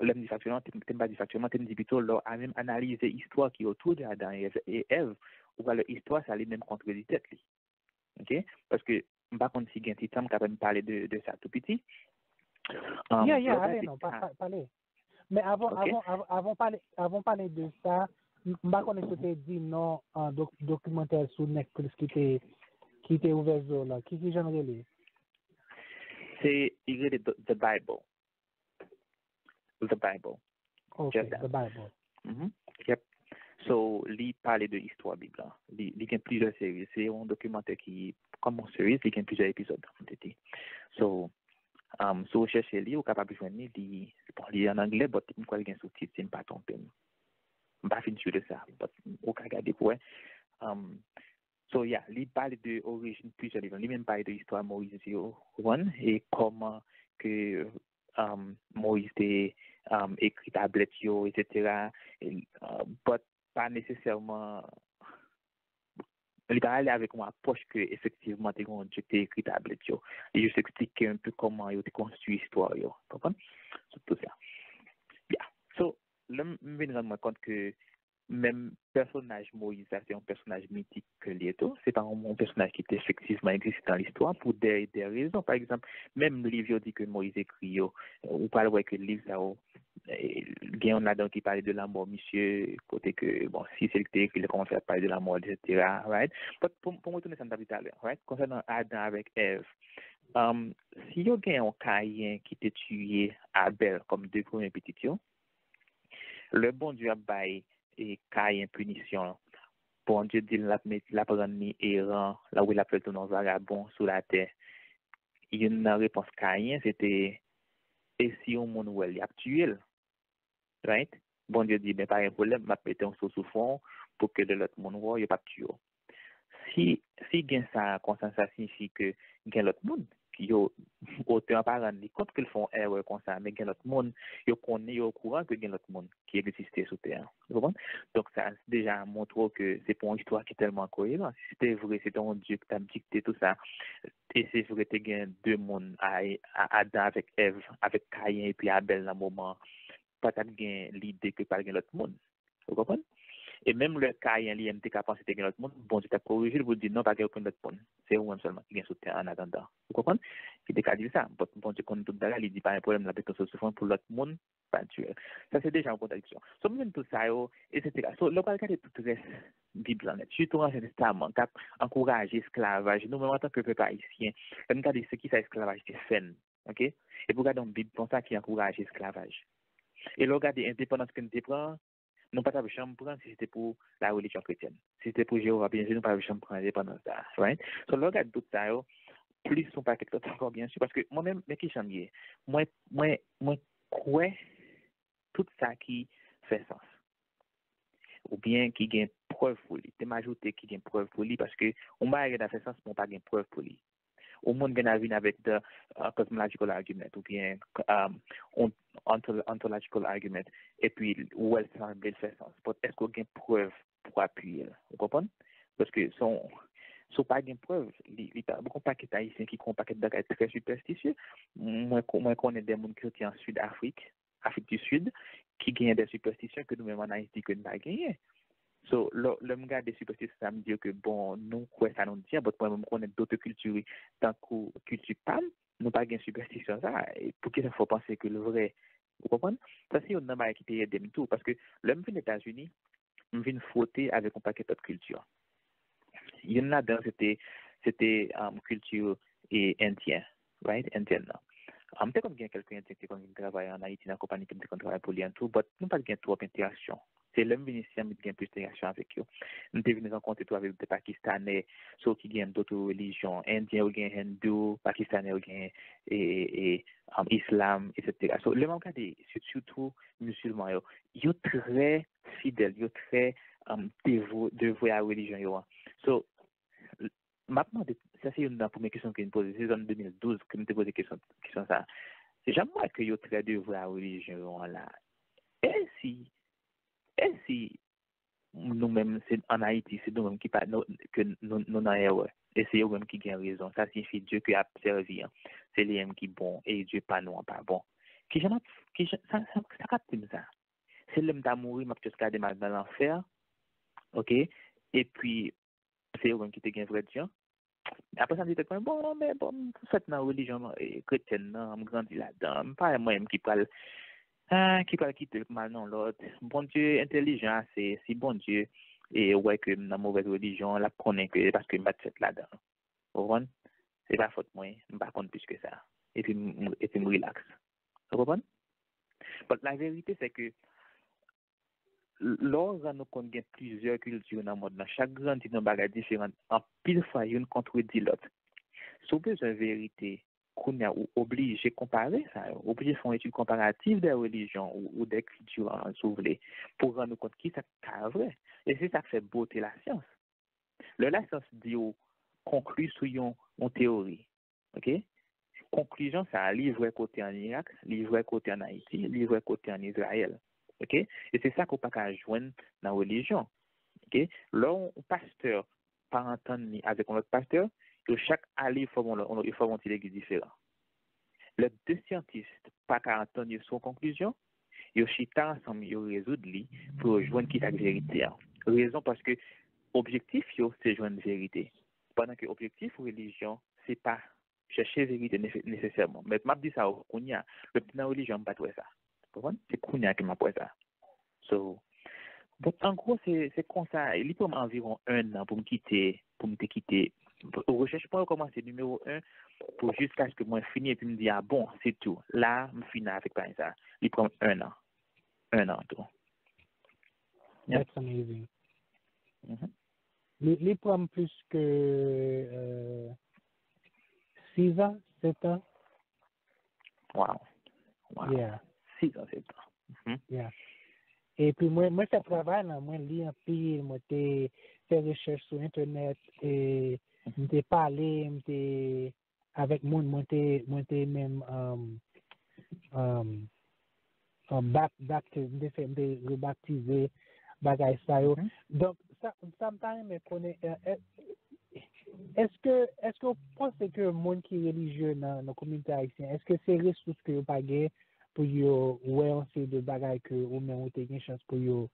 lè m di faktyèlman, te m pa di faktyèlman, te m di pito lè w a menm analize istwa ki otou de Adan e Èv, e Èv, ou pral wè istwa sa li menm kontredi tèt li. Ok? Paske m pa konn si gen ti tan m kapab pale de, de sa tou piti. Um, yeah, yeah, ale non, pa, pa, pale. Men avan, avan, avan, avan pale, avan pale de sa, m pa konnen si w te di non an dok, dokimantè sou Netflix ki te, ki te ouvè zo la. Ki, ki jan l rele? Se, li rele The, The Bible. The Bible. Ok, The Bible. Mm-hmm. Yep. So, li pale de istwa Bib la. Li, li gen plizyè seri. Se yon dokimantè ki, kòm yon seri, li gen plizyè epizòd, an tete. So, um, si w chèche li, ou kapab jwenn li. Li, bon, li an anglè, but m kwè l gen soutit, si m pa twonpe m. M pa fin si de sa, but ou ka gade pou wè. Um, so, yeah, li pale de orijin plizyè liv. Li menm pale de istwa Moyiz yo, ou konprann? E kòman ke um, Moyiz te um, ekri tablèt yo, etsetera. E, uh, but pa nesesèman, li pa ale avèk yon apwòch ke efektivman te gen yon Dye ki te ekri tablèt yo. Li jis eksplike un peu kòman yo te konstwi istwa yo. Konprann? Sou tout sa. Yeah. So, lè m vin rann mwen kont ke menm pèsonaj Moyiz la, se yon pèsonaj mitik ke l ye tou. Se pa yon, yon pèsonaj ki te efektivman egziste nan listwa pou de, de rezon. Pa egzanp, menm liv yo di ke Moyiz ekri yo, ou pral wè ke liv sa yo, eh, gen yon ladan ki pale de lanmò misye, kote ke, bon, si se li ki te ekri, li kòmanse ap pale de lanmò, etsetera, right? But pou, pou m retounen sa m t ap di talè, right? Konsènan Adan avèk Èv, um, si yo gen yon Kayen ki te tiye Abèl kòm de premye pitit yo, lè Bondye ap bay e Kayen pinisyon, Bondye di l l ap met, l ap rann li eran, l ap, l ap fè l tounen yon vagabon sou latè. Youn nan repons Kayen, se te, e si yon moun wè l, y ap tiye l. Right? Bondye di, ben, pa gen pwoblèm, m ap mete yon so sou fwon w pou ke lè lòt moun wè w, yo p ap tiye w. Si, si gen sa konsa, sa siyifi ke gen lòt moun. Yo, otè an pa rann li kont ke l fè yon erè konsa, men gen lòt moun, yo konnen, yo okouran ke gen lòt moun ki egziste sou tè a. Ou konprann? Donk, sa deja montre w ke se pa yon istwa ki tèlman koyeran. Si se te vre, se te yon Dye ki t ap dikte tout sa, e se vre, te gen de moun, a, a, Adan avèk Èv, avèk Kayen epi Abèl nan moman an, pa t ap gen lide ke pral gen lòt moun. Ou konprann? E menm lè Kayen li menm te ka panse te gen lòt moun, Bondye t ap korije l pou l di, non, pa gen okenn lòt moun. Se ou menm sèlman ki gen sou tè an atandan. Ou konprann? Li te ka di l sa. But Bondye konn tout bagay, li di, pa gen pwoblèm, l ap mete yon so sou fwon pou lòt moun pa tiye l. Sa se deja yon kontradiksyon. So, m jwenn tout sa yo, etsetera. So, lè w pral gade tout rès Bib la nèt, sitou Ansyen Testaman, k ap ankouraje esklavaj, nou menm antanke pèp ayisyen, lè n gade se kisa esklavaj te fè n, ok? Epi w gade yon Bib konsa ki ankouraje esklavaj. E lè w gade endepandans ke n te pran, nou pa t ap janm pran si se te pou la relijyon kretyèn. Si se te pou Jewova, byen si, nou pa t ap janm pran endepandans sa a, right? So, lè w gade tout sa yo, plis yon pakèt lòt ankò, byen si, paske mwen menm, men ki jan m ye, mwen, mwen, mwen kwè tout sa ki fè sans, oubyen ki gen prèv pou li. Te m ajoute ki gen prèv pou li, paske yon bagay gen ta fè sans, men w pa gen prèv pou li. Yon moun gen ta vin avèk the, uh, cosmological argument, oubyen, um, on, ontol-, ontological argument, epi ou wè l sanble l fè sans. But èske w gen prèv pou apiye l? Ou konprann? Paske si w, si w pa gen prèv, li, li pa, gon pakèt Ayisyen ki gen yon pakèt bagay trè sipèstisye. Mwen ko-, mwen konnen de moun ki soti an Sid Afrik, Afrik di Sid, ki genyen de sipèstisyon ke nou menm ann Ayiti ke n pa genyen. So, lè, lè m gade sipèstisyon sa, m di yo ke, bon, nou kwè sa nou di a, but mwen menm m konnen dòt kilti, tankou kilti pa m, nou pa gen sipèstisyon sa. E poukisa fò w panse ke l vrè? Ou konprann? Sa se youn nan bagay ki te ede m tou, paske lè m vin Etazini, m vin fwote avèk yon pakèt lòt kilti. Youn ladan, se te, se te, um, kilti, e, endyen, right? Endyèn nan. Um, m te konn gen kèlke endyen ki te konn vin travay ann Ayiti nan konpayi ke m te konn travay pou li an tou, but nou pa t gen twòp entèraksyon. Se lè m vin isi an, m vin gen plis entèraksyon avèk yo. M te vin rankontre tou avèk de Pakistanè, so ki gen dòt relijyon. Endyen yo gen Hindou, Pakistanè yo gen e, e, e, um, Islam, etsetera. So, lè m ap gade, si- sitou misilman yo, yo trè fidèl, yo trè um, devo, devwe a relijyon yo an. So, m ap mande, sa se youn nan premye kesyon ke m poze, se zòn de mil douz ke m te poze kesyon, kesyon sa. Jan m wè ke yo trè devwe a relijyon yo an la, e si, e si nou menm, se ann Ayiti, se nou menm ki pa, nou, ke nou, nou nan erè, e se yo menm ki gen rezon, sa siyifi Dye ke ap sèvi an, se li menm ki bon, e Dye pa nou an pa bon. Kijan m ap, kijan, sa, sa, sa k ap di m sa? Se lè m ta mouri, m ap just gade m al nan lanfè, oke? Epi, se yo menm ki te gen vrè Dye an. Apre sa, m di tèt mwen, bon, men bon, m fèt nan relijyon e, kretyèn nan, m grandi ladan, m pa wè mwen menm ki pral, ah, ki pral kite l pou m al nan lòt. Bondye entèlijan ase, si Bondye e wè ke m nan movèz relijyon, l ap konnen ke se paske m pa t fèt ladan. Ou konprann? Se pa fòt mwen, m pa konn plis ke sa. Epi m, m- epi m rilaks. Ou konprann? But la verite, se ke lè w rann ou kont gen plizyè kilti nan mond lan, chak grandi nan bagay diferan, anpil fwa youn kontredi lòt. Si w bezwen verite, kounye a ou oblije konpare sa yo, ou oblije fè yon etid konparatif de relijyon ou, ou de kilti an, si w vle, pou w rann ou kont kisa k ka vrè. E se sa k fè bote lasyans. Lè lasyans di w konkli sou yon, yon teyori, oke? Konklijyon sa a, li vrè kote ann Irak, li vrè kote ann Ayiti, li vrè kote ann Izrayèl, oke? E se sa ke w pa ka jwenn nan relijyon, oke? Lè yon pastè pa antann li avèk yon lòt pastè, yo chak ale fòm yon lòt, yo fòm yon ti legliz diferan. Lè de syantis pa ka antann yo sou yon konklizyon, yo chita ansanm, yo rezoud li pou yo jwenn kisa k verite a. Rezon paske objektif yo se jwenn verite. Pandan ke objektif relijyon se pa chèche verite nese- nesesèman. Men m ap di sa w kounye a. Lè m te nan relijyon, m pa t wè sa. Konprann? Se kounye a ke m ap wè sa. So, bon, an gwo, se se konsa. Li pran m anviwon en an pou m kite, pou m te kite. Rechèch mwen yo kòmanse nimewo en pou jiskaske mwen fini epi m di, a bon, se tou. La, m fini avèk pay sa. Li pran m en an. En an tou. Yeah. That's amazing. Mhm. Li, li pran m plis ke euh, sis an, sèt an. Wow. Wow. Yeah. Sis an, sèt an. Mhm. Yeah. Epi mwen, mwen fè travay la, mwen li anpil, mwen te fè rechèch sou entènèt, e m te pale, m te avèk moun, mwen te, mwen te menm um, um, um, bap- baptize, m te fè, m te rebaptize, bagay sa yo. Mhm. Donk, sa, sa m ta renmen konnen, eh, eh, èske, èske w panse ke moun ki relijye nan, nan kominote ayisyen, èske se resous ke yo pa gen pou yo wè yon seri de bagay ke ou menm ou te gen chans pou yo,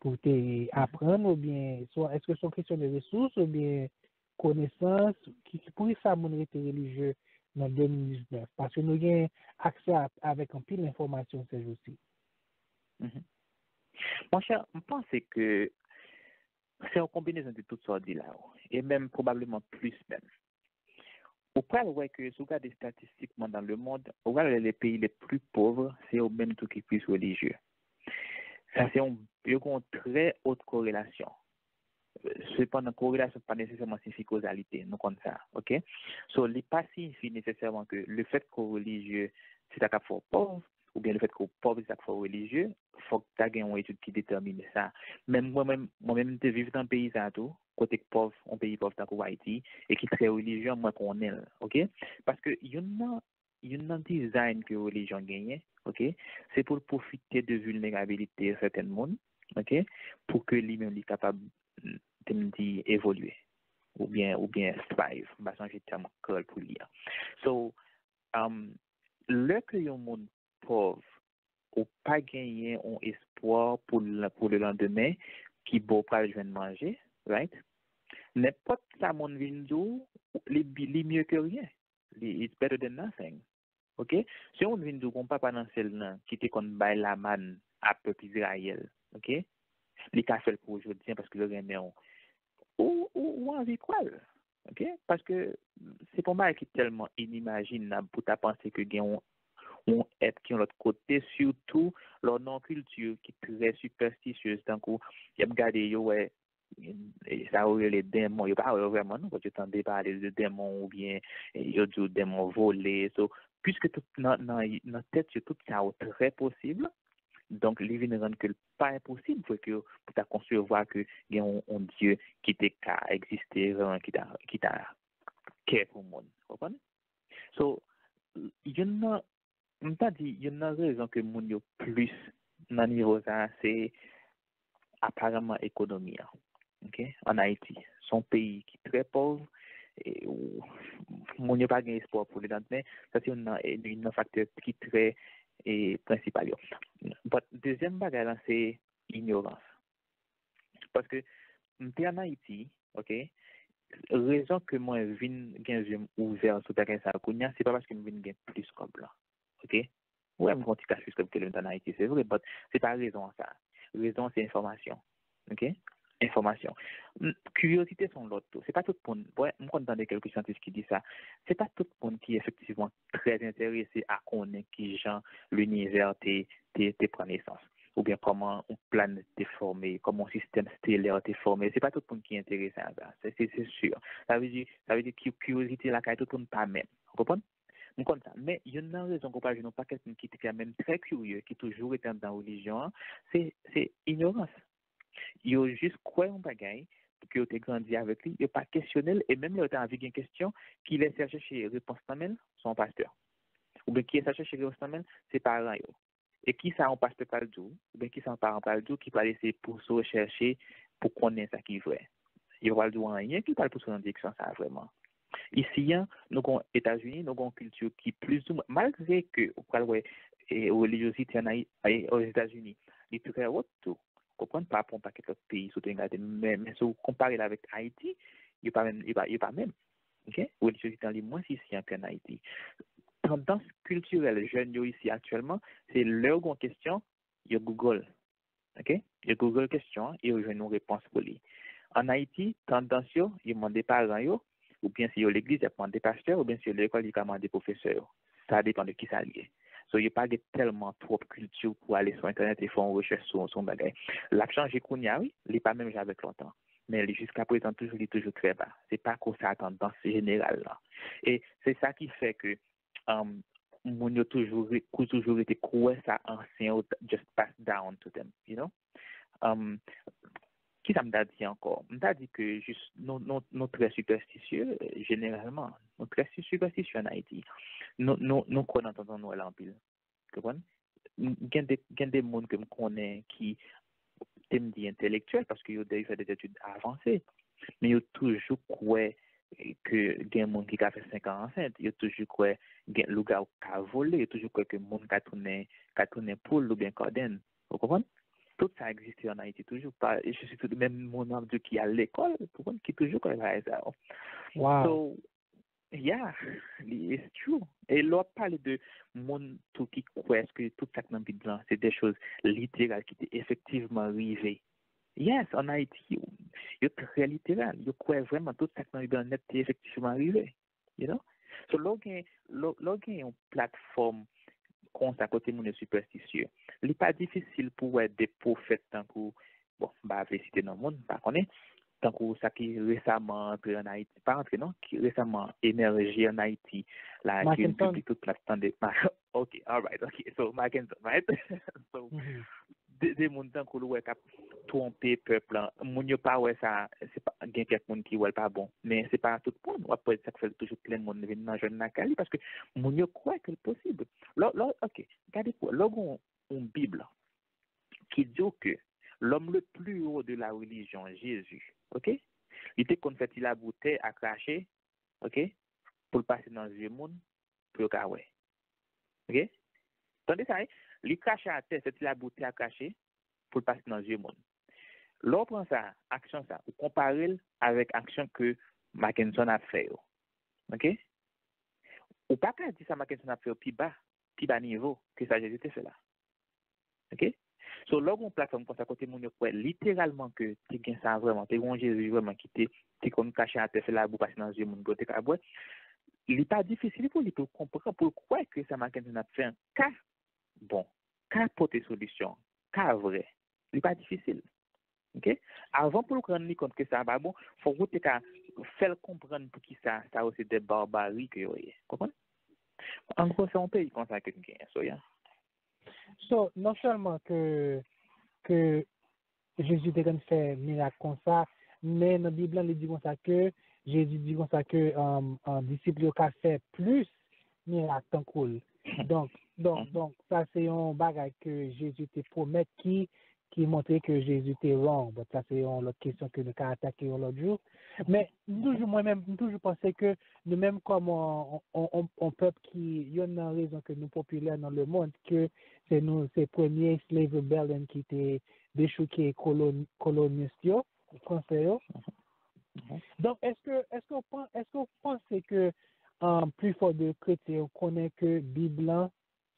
pou te aprann, oubyen swa èske se yon kesyon de resous oubyen konesans, ki, ki, poukisa moun rete relijye nan de mil diznèf? Paske nou gen aksè a- avèk anpil enfòmasyon sèjousi. Mhm. Monchè, m panse ke se yon konbinezon de tout sa w di la yo, e menm pwobableman plis menm. Ou pral wè ke si w gade estatistikman nan lemond, ou pral wè les pays les plus pauvres, se yo menm tou ki plis relijye. Sa se yon, yo gen yon trè wot korelasyon. Sepandan, korelasyon pa nesesèman siyifi kozalite, nou konn sa, oke? So, li pa siyifi nesesèman ke le fèt ke w relijye, se sa k ap fè w pòv, oubyen le fèt ke w pòv, se sa k fè w relijye, fòk ta gen yon etid ki detèmine sa. Men mwen menm, mwen menm, m te viv nan peyi sa a tou, kote k pòv, yon peyi pòv tankou Ayiti, e ki trè relijye, mwen konnen l, oke? Paske youn nan, youn nan design ke relijyon genyen, oke, se pou l pwofite de vilnerabilite sèten moun, oke, pou ke li menm li kapab, te m di, evolye, oubyen, oubyen thrive. M pa sonje tèm kreyòl pou li a. So, um, lè ke yon moun pòv, ou pa genyen yon espwa pou l- pou le landemen, ki bò w pral jwenn manje, right? Nenpòt sa moun vin di w, li, bi- li mye ke ryen. Li, it's better than nothing. Oke? Si yon moun vin di w gon papa nan syèl nan ki te konn bay lamann a pèp Izrayèl, oke? Li ka fè l pou ou jodi a paske l renmen w. Ou, ou, ou anvi kwè l. Oke? Paske se pa yon bagay ki tèlman inimajinab pou ta panse ke gen yon, yon èt ki yon lòt kote, sitou lè w nan yon kilti ki trè sipèstisyez, tankou y ap gade, yo wè, e sa yo rele denmon, yo pa wè yo vrèman non, paske yo tande pale de denmon oubyen, e, yo di w denmon vole. So, piske tout nan, nan, nan tèt yo, tout sa yo trè posib, donk li vin rann ke l pa enposib vre ke pou ta konsevwa ke gen yon, yon Dye ki te ka egziste vrèman, ki ta, ki ta kè pou moun. Ou konprann? So, youn nan, m ta di, youn nan rezon ke moun yo plis nan nivo sa a, se aparamman ekonomi an. Ok? Ann Ayiti, se yon peyi ki trè pòv, e, ou, moun yo pa gen espwa pou lelandmen, sa se youn nan, e, youn nan faktè ki trè, e, prensipal yo. But, dezyèm bagay la, se inyorans. Paske m te ann Ayiti, ok? Rezon ke mwen vin gen zye m ouvè sou bagay sa yo kounye a, se pa paske m vin gen plis kòb la. Ok? Wi, m gen yon ti kach plis kòb ke lè m te ann Ayiti, se vre, but se pa rezon an sa. Rezon an se enfòmasyon. Ok? Enfòmasyon. M, kiryozite se yon lòt tou. Se pa tout moun, bon, m konn tande kèlke syantis ki di sa. Se pa tout moun ki efektivman trè enterese a konnen kijan linivè te, te, te pran nesans, oubyen kòman yon planèt te fòme, kòman yon sistèm stelè te fòme. Se pa tout moun ki enterese a sa, se, se, se si. Sa vle di, sa vle di ki, kiryozite lakay tout moun pa menm. Ou konprann? M konn sa. Men, youn nan rezon ke w pral jwenn yon pakèt moun ki te menm trè kirye, ki toujou rete anndan relijyon an, se, se inyorans. Yo jis kwè yon bagay, ke yo te grandi avèk li, yo pa kesyone l, e menm lè yo ta anvi gen kesyon, kilès y al chèche repons nan men l? Se yon pastè. Oubyen kilès y al chèche repons nan men l? Se paran yo. E kisa yon pastè pral di w, oubyen kisa yon paran pral di w ki pral eseye pouse w chèche pou konnen sa ki vrè? Yo pral di w anyen ki pral pouse w nan direksyon sa a vrèman. Isi a, nou gen Etazini, nou gen yon kilti ki plizoumwen, malgre ke ou pral wè, e, relijyozite ann Ayi-, e, Ozetazini, li trè wot tou, konprann, pa rapò a yon pakèt lòt peyi, si w te gade, men, men si w konpare l avèk Ayiti, yo pa menm, yo pa, yo pa menm. Ok? Relijyozite an li mwens isi an ke ann Ayiti. Tandans kiltirèl jèn yo isi aktyèlman, se lè yo gen yon kesyon, yo Google. Ok? Yo Google kesyon an e yo jwenn yon repons pou li. Ann Ayiti, tandans yo, yo mande paran yo, oubyen si yo legliz, y ap mande pastè, oubyen si yo lekòl, yo ka mande pwofesè yo. Sa depann de kisa l ye. So, yo pa gen tèlman twòp kilti pou ale sou entènèt e fè yon rechèch sou, sou yon bagay. L ap chanje kounye a, wi, li pa menm jan avèk lontan. Men li jiska prezan toujou, li toujou trè ba. Se pa konsa tandans jeneral lan. E se sa ki fè ke, um, moun yo toujou re-, kou toujou rete kwè sa ansyen yo t-, just pass down to them, you know? Um, kisa m ta di ankò? M ta di ke jis nou, nou, nou trè sipèstisye, eh, jeneralman. Nou trè si-, sipèstisye ann Ayiti. Nou, nou, nou kwè nan Tonton Nwèl anpil. Konprann? M, gen de, gen de moun ke m konnen ki, te m di entèlektyèl, paske yo, yo fè des études avancées, men yo toujou kwè, eh, ke gen moun ki ka fè senk an ansent, yo toujou kwè gen lougawou ka vole, yo toujou kwè ke moun ka tounen, ka tounen poul oubyen kòdenn. Ou konprann? Tout sa egziste ann Ayiti toujou. Pa, je suis tout, menm moun ap di ki al lekòl, ou konprann, ki toujou kwè bagay sa yo. Wow. So, yeah, li, it's true. E lè w ap pale de moun tou ki kwè ke tout sa k nan Bib lan, se de choz literal ki te efektivman rive. Yes, ann Ayiti, yo, yo trè literal. Yo kwè vrèman tout sa k nan Bib lan nèt te efektivman rive. You know? So, lè w gen, lè, lè w gen yon platfòm konsa kote moun yo sipèstisye, li pa difisil pou w wè de pwofèt tankou, bon, m pa vle site non moun, m pa konnen, tankou sa ki resaman antre ann Ayiti, pa antre non, ki resaman emèje ann Ayiti, la, ke yon piblik tout plas tande. Ok, alright, ok, so, Mackenson, right? So, de, de moun tankou l ou wè k ap twonpe pèp lan. Moun yo pa wè sa, se pa, gen kèk moun ki wè l pa bon, men se pa tout moun. W ap wè sa k fè l toujou plen moun vin nan jwenn lakay li, paske moun yo kwè ke l posib. Lè, lè, ok, gade pou, lè w gen yon, yon Bib ki di w ke l'homme le plus haut de la religion, Jésus, ok, li te konn fè ti labou tè a krache, ok, pou l pase nan zye moun, pou yo ka wè. Ok? Tande sa, wi. Li krache atè, se ti labou tè a krache, pou l pase nan zye moun. Lè w pran sa, aksyon sa, ou konpare l avèk aksyon ke Mackenson ap fè yo. Ok? Ou pa ka di sa Mackenson ap fè yo pi ba, pi ba nivo ke sa Jezi te fè la. Ok? So, lè w gen yon platfòm konsa kote moun yo kwè literalman ke te gen sa vrèman, te gen yon Jezi vrèman ki te, te konn kache atè, fè labou pase nan zye moun pou yo te ka wè, li pa difisil pou li, pou l konprann, pou l kwè ke sa Mackenson ap fè an ka bon, ka pote solisyon, ka vrè. Li pa difisil. Ok? Avan pou l rann li kont ke sa pa bon, fòk ou te ka fè l konprann poukisa sa yo se de barbari ke yo ye. Konprann? An gwo, se yon peyi konsa ke n genyen, Soya. So, non sèlman ke, ke Jezi te konn fè mirak konsa, men nan Bib lan, li di konsa ke, Jezi di konsa ke um, uh, disip yo ka fè plis mirak tankou l. Donk, donk, donk, sa se yon bagay ke Jezi te pwomèt ki, ki montre ke Jezi te wrong. But sa se yon lòt kesyon ke nou ka atake yon lòt jou. Men, m toujou, mwen menm, m toujou panse ke nou menm kòm yon, yon, yon, yon pèp ki, yonn nan rezon ke nou popilè nan lemonn, ke se nou, se premye slave rebellion ki te dechouke kolon, kolonis yo, franse yo. Donk, èske, èske w pan-, èske w panse ke um, plifò de kretyen yo konnen ke Bib lan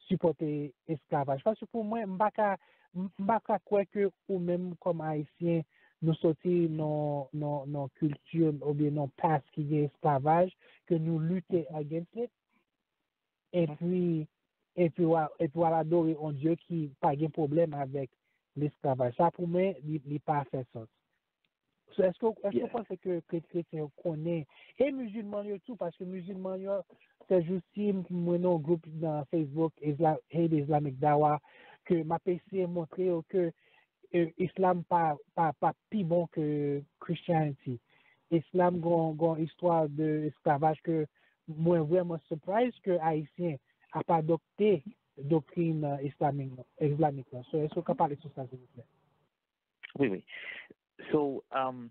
sipòte esklavaj? Paske pou mwen, m pa ka, m m pa ka kwè ke ou menm kòm Ayisyen, nou soti nan, nan, nan kilti oubyen nan past ki gen esklavaj, ke nou lite against it, epi, epi w a, epi w al adore yon Dye ki pa gen pwoblèm avèk lesklavaj. Sa pou mwen, li, li pa fè sans. So, èske, èske w panse ke kre- kretyen yo konnen, e mizilman yo tou, paske mizilman yo, sèjousi, m wè nan yon gwoup nan Facebook, Isla, Haiti Islamic Dawa, ke m ap eseye montre yo ke e, islam pa, pa, pa pi bon ke Christianity. Islam gon, gon istwa de esklavaj ke mwen vrèman surprise ke Ayisyen ap adopte doktrin uh, islamik, islamik lan. So, èske w ka pale sou sa, silvouplè? Wi, wi. So, um,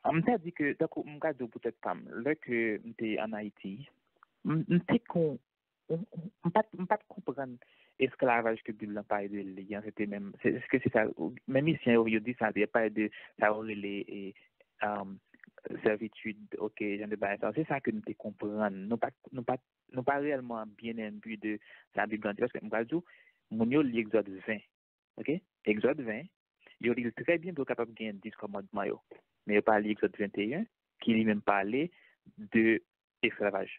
m ta di ke, tankou m ka di w poutèt pa m, lè ke m te ann Ayiti, m m te kon, m m pa t m pa t konprann esklavaj ke Bib lan pale de li an, se te menm, se, èske se sa, menm isyen yo, yo di sa, yo pale de sa yo rele e, um, servitude, ok, jan de bagay sa yo. Se sa ke m te konprann. Nou pa, nou pa, nou pa reyèlman byen enbi de sa Bib lan di, paske m pral di w, moun yo li Egzòd ven, ok? Egzòd ven, yo li l trè byen pou yo kapab gen dis kòmandman yo. Men yo pa li Egzòd venteyen, ki li menm pale de esklavaj.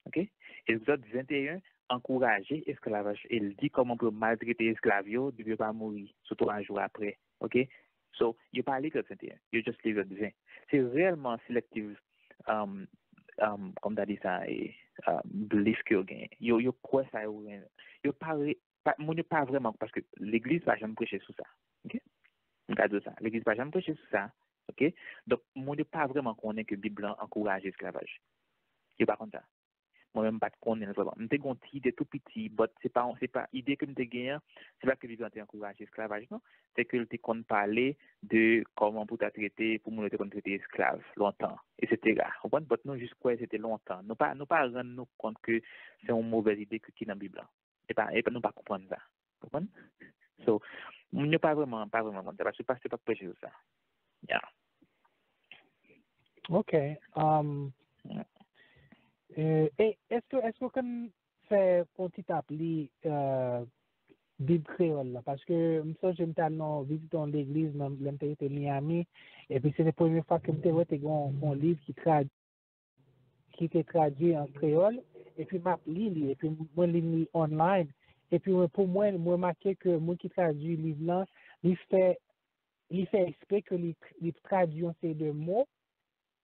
Ok? Egzòd venteyen ankouraje esklavaj e l di kòman pou yo maltrete esklav yo depi yo pa mouri sou twa jou apre. Ok? So, yo pa li Egzòd venteyen, yo just li Egzòd ven. Se reyèlman selective, um, um, kòm ta di sa, e, uh, belief ke yo genyen. Yo, yo kwè sa yo renmen. Yo pa re, pa, moun yo pa vrèman, paske legliz pa janm preche sou sa. Ok? M ka di w sa. Legliz pa janm preche sou sa. Ok? Donk, moun yo pa vrèman konnen ke Bib lan ankouraje esklavaj. Yo pa konn sa. Mwen menm, m pa t konnen l vrèman. M te gen yon ti ide tou piti, but se pa, se pa ide ke m te genyen an, se pa ke Bib lan te ankouraje esklavaj, non. Se ke l te konn pale de kòman pou ta trete, pou moun yo te konn trete esklav lontan, etsetera. Konprann? But nou jis kwè se te lontan. Nou pa, nou pa rann nou kont ke se yon movèz ide ki, ki nan Bib lan. E pa, e pa, nou pa konprann sa. Konprann? So, moun yo pa vrèman, pa vrèman konn sa, paske pastè pa preche sou sa. Yeah. Ok. Um, e, e èske, èske w konn fè yon ti tap li uh, Bib kreyòl la? Paske m sonje m t al nan vizit yon legliz nan, lè m te rete Miami, epi se te premye fwa ke m te wè te gen yon, yon liv ki trad ki te tradui an kreyòl, epi m ap li li, epi mwen li li online, epi mwen, pou mwen, mwen remake ke moun ki tradui liv lan, li fè, li fè ekspre ke li, li tradui yon seri de mo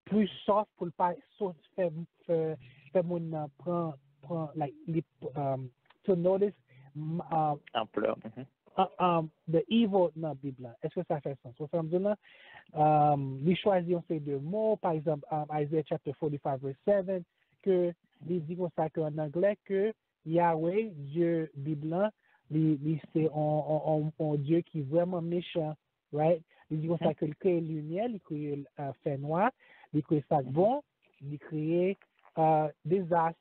pli soft pou l pa so, fè, fè, fè moun nan pran, pran, like, li, um, to notice, um, Anplè. uh, um, the evil nan Bib la. Èske sa fè sans? Ou sa m di w la, um, li chwazi yon seri de mo, pa egzanp, um, Isaiah chapter forty-five verse seven, ke li di konsa ke an anglè ke Yahweh, Dye Bib lan, li, li se on, on, on, on Dye ki vrèman mechan, right? Li di konsa ke l kreye limyè, li kreye uh, fènwa, li kreye sa k bon, li kreye uh, dezas,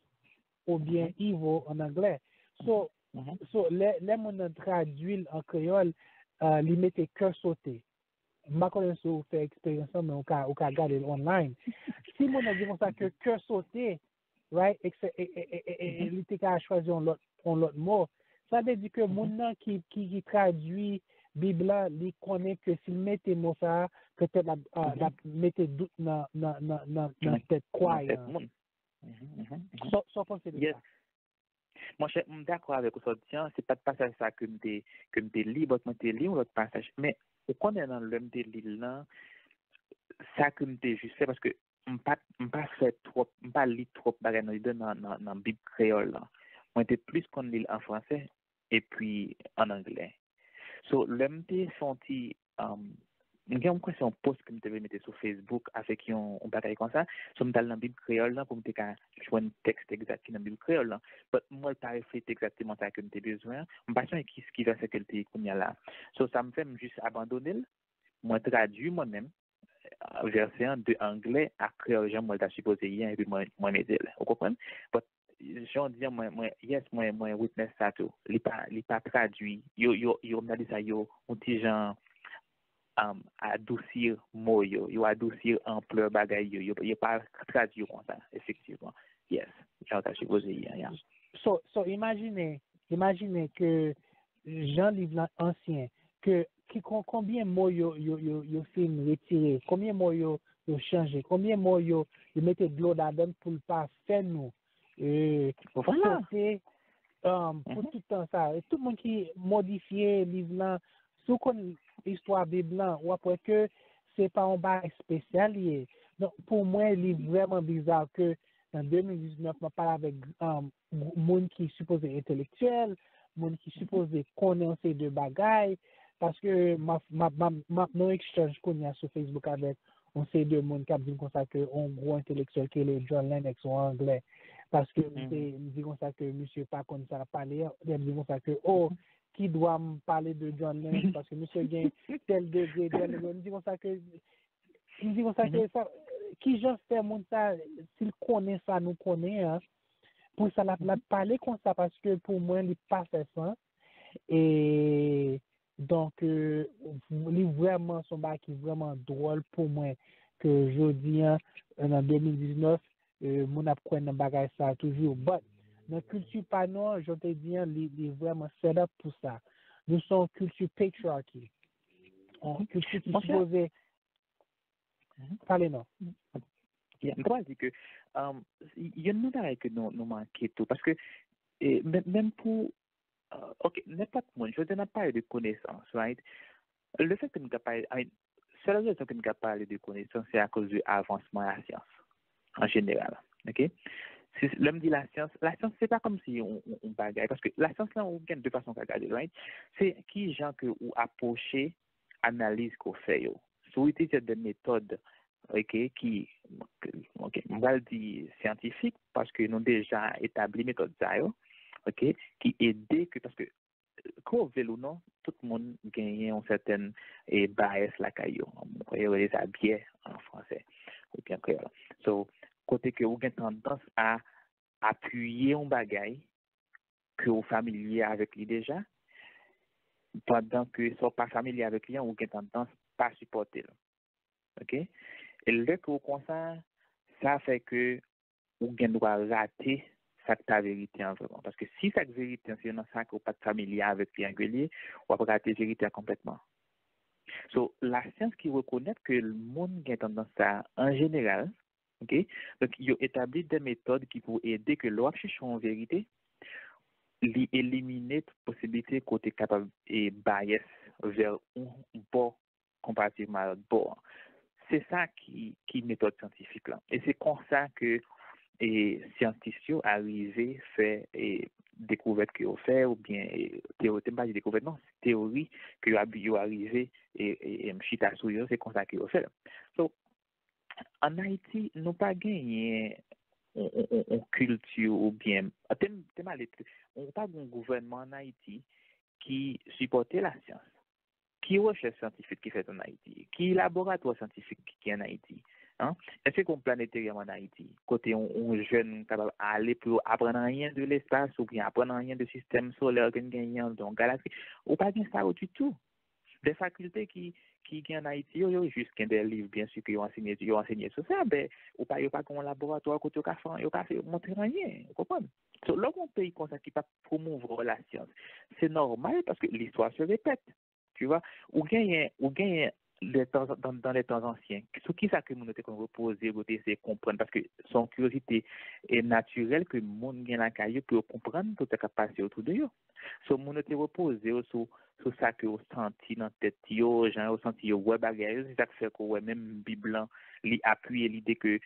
oubyen evil an anglè. So, so lè, lè moun nan tradui l an kreyòl, uh, li mete kè sote. M pa konnen si w fè eksperyans lan, men ou ka, ou ka gade l online. Si moun nan di konsa ke kè sote, right, e, e, e, e, e li te ka chwazi yon lòt, yon lòt mo, sa vle di ke moun nan ki, ki, ki tradui Bib la, li konnen ke si l mete mo sa a, petèt l ap, ah, l ap mete dout nan, nan, nan, nan, nan tèt kwayan an. Sa w panse de sa? Monchè, m dakò avèk ou sa w di an. Se pa t pasaj sa ke m te, ke m te li, but mwen te li yon lòt pasaj. Men, ou konnen nan lè m te li l lan, sa ke m te jis fè, paske m pa, m pa fè twòp, m pa li twòp bagay nan, nan, nan, nan Bib kreyòl lan. Mwen te plis konn li l an fransè epi an anglè. So, lè m te fè yon ti, um, m gen yon kwè se yon post ke m te vle mete sou Facebook avèk yon, yon bagay konsa. So, m t al nan Bib kreyòl lan pou m te ka jwenn tèks egzak ki nan Bib kreyòl lan. But m wè l pa reflete egzakteman sa ke m te bezwen an. M pa sonje ki, ki vèsè ke l te ye kounye a la. So, sa m fè, m jis abandone l. Mwen tradui mwen menm vèsè an de anglè a kreyòl jan mwen ta sipoze ye an, epi mwen, mwen mete l. Ou konprann? But, jan w di an, mwen, mwen, yes, mwen, mwen witness sa tou. Li pa, li pa tradui. Yo, yo, yo, m ta di sa, yo, yon ti jan, um, adousi mo yo. Yo adousi anplè bagay yo. Yo, yo pa tradui yo konsa, efektivman. Yes, jan w ta sipoze ye an, ya. So, so, imajine, imajine ke jan liv lan ansyen, ke ki kon-, konbyen mo yo, yo, yo, yo fin retire, konbyen mo yo, yo chanje, konbyen mo yo, yo mete dlo ladan l pou l pa fè nou, eh, sote, um, pou tout tan sa. E tout moun ki modifye liv lan, si w konn istwa Bib lan, w ap wè ke se pa yon bagay espesyal li ye. Donk, pou mwen, li vrèman biza ke nan de mil diznèf, m ap pale avèk, um, moun ki sipoze entelektyèl, moun ki sipoze konnen yon seri de bagay, paske m ap, m ap, m ap, m ap nan yon exchange kounye a sou Facebook avèk yon seri de moun k ap di m konsa ke yon gwo entelektyèl ki rele John Lennox, yon anglè, paske m te, m di konsa ke misye pa konn sa l ap pale a, epi m di konsa ke, oh, ki dwa m pale de John Lennox, paske misye gen tèl degre, tèl degre, m di konsa ke M di konsa ke sa, ki jan fè moun sa, si l konnen sa nou konnen an, pou sa l ap, l ap pale konsa, paske pou mwen, li pa fè sans. E donk, euh, li vrèman se yon bagay ki vrèman dwòl pou mwen, ke jodi an, nan de mil diznèf, euh, moun ap kwè nan bagay sa toujou. But, nan kilti pa nou an, jan w te di an, li, li vrèman set up pou sa. Nou se yon kilti patriarchy. Yon kilti ki sipoze Pale non. Yeah, m ta pral di ke, um, youn nan bagay ke nou, nou manke tou, paske, eh, men-, menm pou, uh, ok, nenpòt moun, jodi a n ap pale de konesans, right? Le fait que nou ka pale, I mean, sèl rezon ke nou ka pale de konesans, se akoz de avansman lasyans, an jeneral, ok? Si, lè m di lasyans, lasyans, se pa kòmsi yon, yon, yon bagay, paske lasyans lan, ou gen de fason w ka gade l, right? Se ki jan ke ou apwoche analiz ke w fè yo. Si w itilize de metòd, ok, ki, ok, m pral di syantifik, paske nou deja etabli metòd sa yo, ok, ki ede ke, paske, ke w vle l ou non, tout moun genyen yon sètèn, e, bias lakay yo. Yo rele sa biais an fransè, oubyen kreyòl. So, kote ke ou gen tandans a apiye yon bagay ke w familye avèk li deja, pandan ke sa w pa familye avèk li an, ou gen tandans pa sipòte l. Ok? E lè ke w konsa, sa fè ke ou gen dwa rate sa k ta verite an vrèman. Paske si sa k verite an se nan sa ke w pa t familye avèk li an ke l ye, w ap rate verite an konplètman. So, lasyans ki rekonèt ke moun gen tandans sa a an jeneral, ok? Donk, yo etabli de metòd ki pou ede ke lè w ap chèche yon verite, li elimine posiblite ke w te kapab, e, bias vè yon bò konparativman a lòt bò an. Se sa ki, ki metòd syantifik lan. E se konsa ke, e, syantis yo arive fè, e, dekouvèt ke yo fè, oubyen, e, teori, te m pa di dekouvèt, non, teori ke yo, yo arive, e, e, e, chita sou yo, se konsa ke yo fè l. So, ann Ayiti, nou pa genyen yon, yon, yon, yon kilti oubyen, te m, te m ale, ou pa gen yon gouvènman ann Ayiti ki sipòte lasyans. Ki rechèch syantifik ki fèt ann Ayiti? Ki laboratwa syantifik ki, ki ann Ayiti? An? Èske gen yon planetaryòm ann Ayiti? Kote yon, yon jèn kapab ale pou yo aprann anyen de lespas oubyen aprann anyen de sistèm solè ke n genyen, de yon galaksi? Ou pa gen sa yo ditou. De fakilte ki, ki gen ann Ayiti yo, yo jis gen de liv, byen si ke yo ansenye, yo ansenye sou sa, men ou pa, yo pa gen yon laboratwa kote yo ka fè, yo ka fè, montre anyen, ou konprann? So, lè w gen yon peyi konsa ki pa pwomouvwa lasyans, se nòmal paske listwa se repèt. Tu vois? Ou genyen, ou genyen dans, dans, dans les temps anciens. Sou ki sa ke moun yo te konn repoze yo, te eseye konprann, paske se yon kiryozite e natirèl ke moun gen lakay yo pou yo konprann tout sa k ap pase otou de yo. So, moun yo te repoze yo sou, sou sa ke yo santi nan tèt yo, jan yo santi yo wè bagay yo, se sa k fè ke w wè menm Bib lan, li apiye lide ke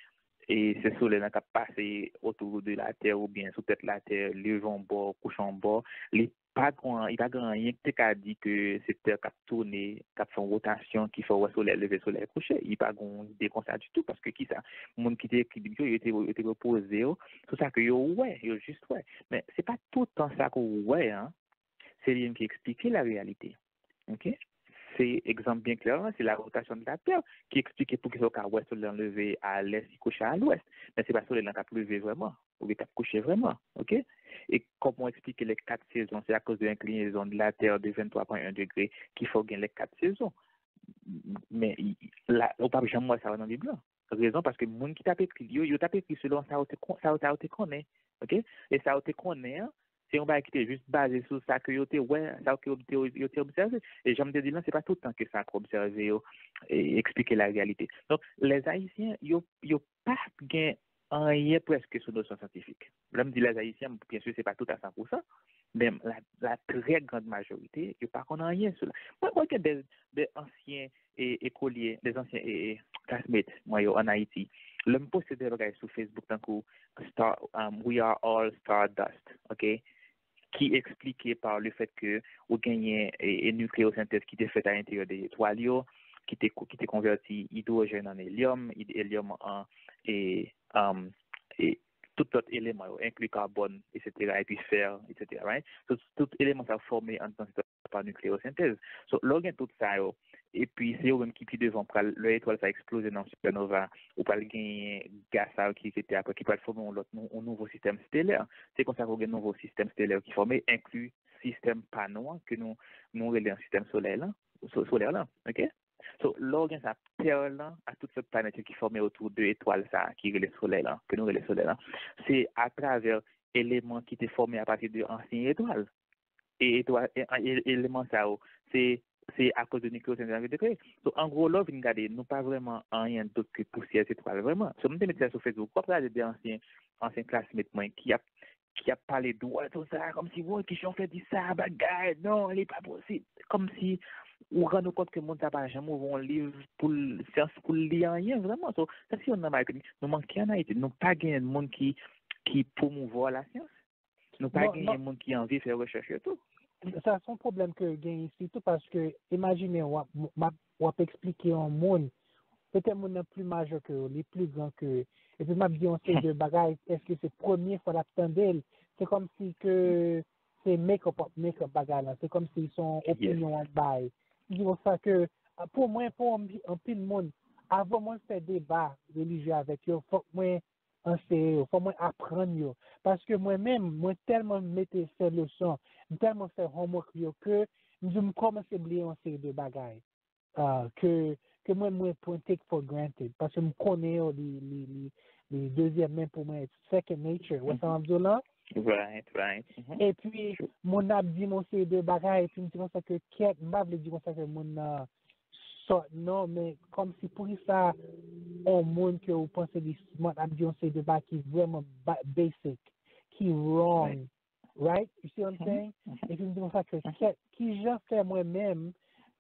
e se solèy lan k ap pase otou de latè oubyen sou tèt latè, leve yon bò, kouche yon bò, li pa gen, li pa gen anyen ki te ka di ke se tè k ap tounen, k ap fè yon wotasyon ki fè w wè solèy leve, solèy kouche. Li pa gen yon ide konsa ditou, paske kisa? Moun ki te ekri Bib yo, yo te, yo te repoze yo sou sa ke yo wè, yo jis wè. Men se pa tout tan sa ke w wè an, se li menm ki eksplike la reyalite. Ok? Se egzanp byen klè an, se la rotasyon de la tè ki eksplike poukisa w ka wè solèy lan leve a lès, li kouche a lwès. Men se pa solèy lan k ap leve vrèman, oubyen k ap kouche vrèman. Ok? E kòman w eksplike les quatre saisons? Se akoz de enklinezon de la tè de vennntwa pwen en degre ki fè w gen les quatre saisons. Men i- la, ou p ap janm wè sa yo nan Bib lan. Rezon, paske moun ki t ap ekri yo, yo t ap ekri selon sa yo te, kon- sa yo, sa yo te konnen. Ok? E sa yo te konnen an, se yon bagay ki te jis baze sou sa ke yo te wè, sa ke yo te, yo te obsève. E jan m te di l lan, se pa tout tan ke sa ke obsève yo e, eksplike la reyalite. Donk, les Haïtiens, yo, yo pa gen anyen prèske sou nosyon syantifik. Lè m di les Haïtiens, byen si se pa tout a san pousan, men la, la très grande majorité, yo pa konn anyen sou la. Mwen, mwen gen de, de ansyen e, ekolye, de ansyen e, e, classmate mwen yo ann Ayiti. Lè m poste de bagay sou Facebook tankou Star, um, We Are All Stardust, ok? Ki eksplike pa le fèt ke ou genyen e, e nikleyosentèz ki te fèt a lenteryè de etwal yo, ki te, ki te konvèti idwojèn an elyòm, id- elyòm an e, um, e tout lòt eleman yo, enkli kabòn, etsetera, epi fè, etsetera, right? So, tout eleman sa yo fòme anndan pa nikleyosentèz. So, lè w gen tout sa yo, epi se yo menm ki pi devan pral, lè etwal sa eksploze nan sipènova, ou pral genyen gaz sa yo ki rete apre, ki pral fòme yon lòt, nou- yon nouvo sistèm stelè. Se konsa ke w gen nouvo sistèm stelè ki fòme, enkli sistèm pa nou an, ke nou, nou rele an sistèm solèy lan, so- solè lan, ok? So, lè w gen sa, tè lan, ak tout lòt planèt yo ki fòme otou de etwal sa a ki rele solèy lan, ke nou rele solèy lan, se atravè eleman ki te fòme apati de ansyen etwal. E etwal, e, e, eleman sa yo, se, se akoz de nikleyosentèz yo te kreye. So, an gwo, lè w vin gade, nou pa vrèman anyen dòt ke pousyè etwal vrèman. So, m te met sa sou Facebook, w ap gade de ansyen, ansyen classmate mwen ki ap, ki ap pale dwòl sou sa, kòmsi, woy, kijan w fè di sa, bagay, non, li pa posib. Kòmsi, ou rann ou kont ke moun sa pa janm ouvri yon liv pou l, syans pou l li anyen, vrèman. So, sa se youn nan bagay ke nou manke ann Ayiti. Nou pa gen moun ki, ki pwomouvwa lasyans. Nou pa genyen moun ki anvi fè rechèch yo tou. Sa se yon pwoblèm ke genyen isit tou, paske imajine w ap, m ap, w ap eksplike yon moun, petèt moun nan pli majè ke w, li pli gran ke w, epi m ap di yon seri de bagay, èske se premye fwa l ap tande l? Se kòmsi ke se make up w ap make up bagay lan, se kòmsi se yon opinyon w ap bay. M di konsa ke, pou mwen, pou anpi- anpil moun, avan mwen fè deba relijye avèk yo, fòk mwen anseye yo, fò mwen aprann yo. Paske mwen menm, mwen tèlman mete fè leson, m tèlman fè homework yo ke m di m kòmanse bliye yon seri de bagay ah, ke, ke mwen, mwen pran take for granted. Paske m konnen yo, li, li, li, li dezyèm men pou mwen, it's second nature. Ou wè sa m ap di w lan? Right, right. Epi, moun nan ap di m yon seri de bagay, epi m di konsa ke kèt, m pa vle di konsa ke moun nan sòt non, men kòmsi poukisa yon moun ke ou panse li smart ap di yon seri de bagay ki vrèman ba- basic, ki wrong, right? You see what I'm saying? Epi m di konsa ke kèt, kijan fè mwen menm,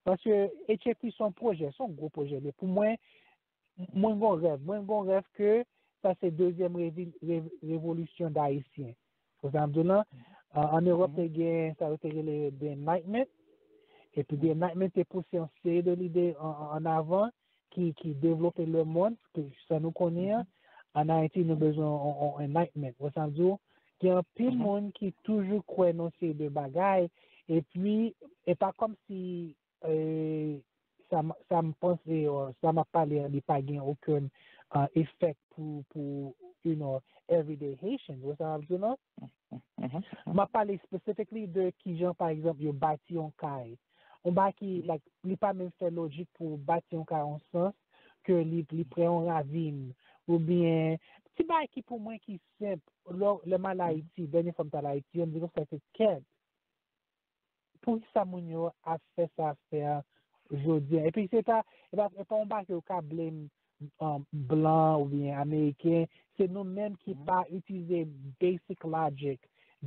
paske H F P se yon pwojè, se yon gwo pwojè li ye. Pou mwen, mwen gen yon rèv, mwen gen yon rèv ke sa se dezyèm revi- rev- revolisyon d Ayisyen. Pou sa m di w lan, an Ewòp te gen sa yo te rele the Enlightenment, epi the Enlightenment te pouse yon seri de lide an, an, an avan ki, ki devlope lemonn, ke sa nou konnen an. An Ayiti, nou bezwen yon, yon, yon Enlightenment. Ou wè sa m di w? Gen anpil moun ki toujou kwè nan seri de bagay, epi, e pa kòmsi e, sa, m- sa m panse, or, sa m ap pale an, li pa gen okenn uh, efèk pou, pou, you know, everyday Haitians. Ou wè sa m ap di w lan? M ap pale specifically de kijan, pa egzanp, yo bati yon kay. Yon bagay ki, like, li pa menm fè lojik pou bati yon kay an sans ke li, li pre yon ravin, oubyen ti bagay ki pou mwen ki senp, lè, lè m al Ayiti, dènye fwa m t al Ayiti, yo m di konsa se kèt. Poukisa moun yo ap fè sa, fè a, jodi a. Epi se pa, e pa, e pa yon bagay ou ka blame um, blan oubyen ameriken, se nou menm ki pa itilize basic logic,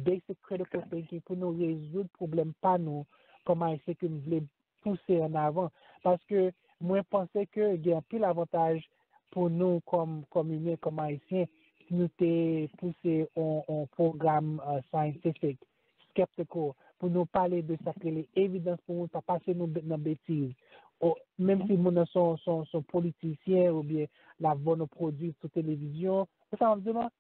basic critical thinking pou nou rezoud pwoblèm pa nou kòm ayisyen ke m vle pouse an avan. Paske mwen panse ke gen anpil avantaj pou nou kòm, kòm imen, kòm ayisyen, si nou te pouse on, on pwogram uh, scientific, skeptical, pou nou pale de sa k rele evidans pou moun pa pase nou be- nan betiz. O, menm si moun nan son, son, son politisyen oubyen l ap vann yon pwodui sou televizyon, ou sa m ap di w lan,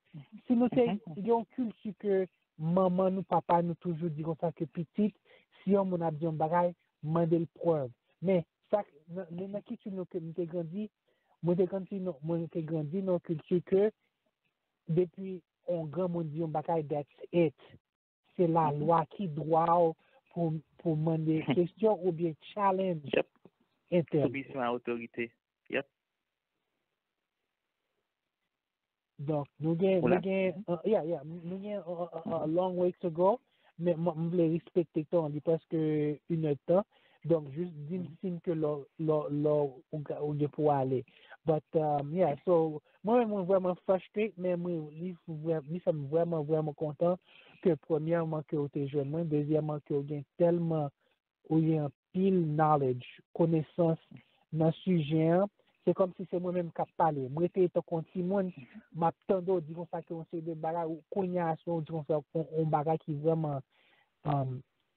si nou te gen yon kilti ke manman nou, papa nou toujou di konsa ke pitit, si yon moun ap di yon bagay, mande l prèv. Men, sa, nan, nan kilti nou ke m te grandi, mwen te grandi, nan- mwen te grandi nan yon kilti ke depi yon granmoun di yon bagay, that's it. Se lalwa ki dwa w pou, pou mande kesyon oubyen challenge entèl. Soumisyon a otorite. Yep. Donk, nou gen, nou gen, uh, yeah, yeah, nou gen a, a, a long way to go, men m, m vle respekte tan, li prèske inèdtan. Donk, jis di m siy ke lè, lè, lè ou, ou gen pou w ale. But, um, yeah, so, mwen menm, mwen vrèman frustrate, men mwen, li, vrè- li fè m vrèman, vrèman kontan ke premyèman ke ou te jwenn mwen, dezyèmman ke ou gen tèlman, ou gen anpil knowledge, konesans nan sijè an. Se kòmsi se mwen menm k ap pale. Mwen rete tankou yon timoun, m ap tande w di konsa ke yon seri de bagay, ou kounye a, se ou di konsa yon, yon bagay ki vrèman, um,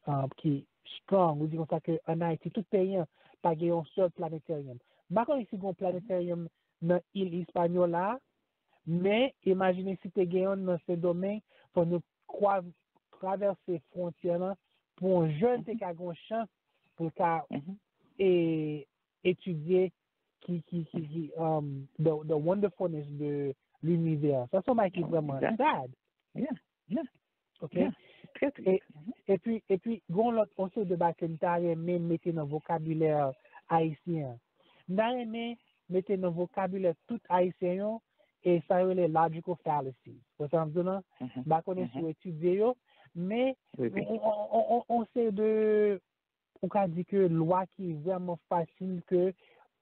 um, ki strong. Ou di konsa ke ann Ayiti, tout peyi an, pa gen yon sèl planetarium. M pa konnen si gen yon planetarium nan il Hispaniola, men imajine si te gen yon nan Sendomeng, fò nou kwa- travèse fwontyè lan pou yon jèn te ka gen yon chans pou l ka e, etidye ki, ki, ki, ki um, the, the wonderfulness de l'univers. Sa se yon bagay ki vrèman sad. Yeah, yeah, Ok? yeah. Trè E, tris. epi, epi, gen yon lòt, yon seri de bagay ke m ta renmen mete nan vokabilè ayisyen an. M ta renmen mete nan vokabilè tout ayisyen yo, e sa yo rele logical fallacies. Ou sa m di w lan? M pa konnen si w etidye yo, men Wi, wi. on, on, on, on, on seri de, ou ka di ke lwa ki vrèman fasil ke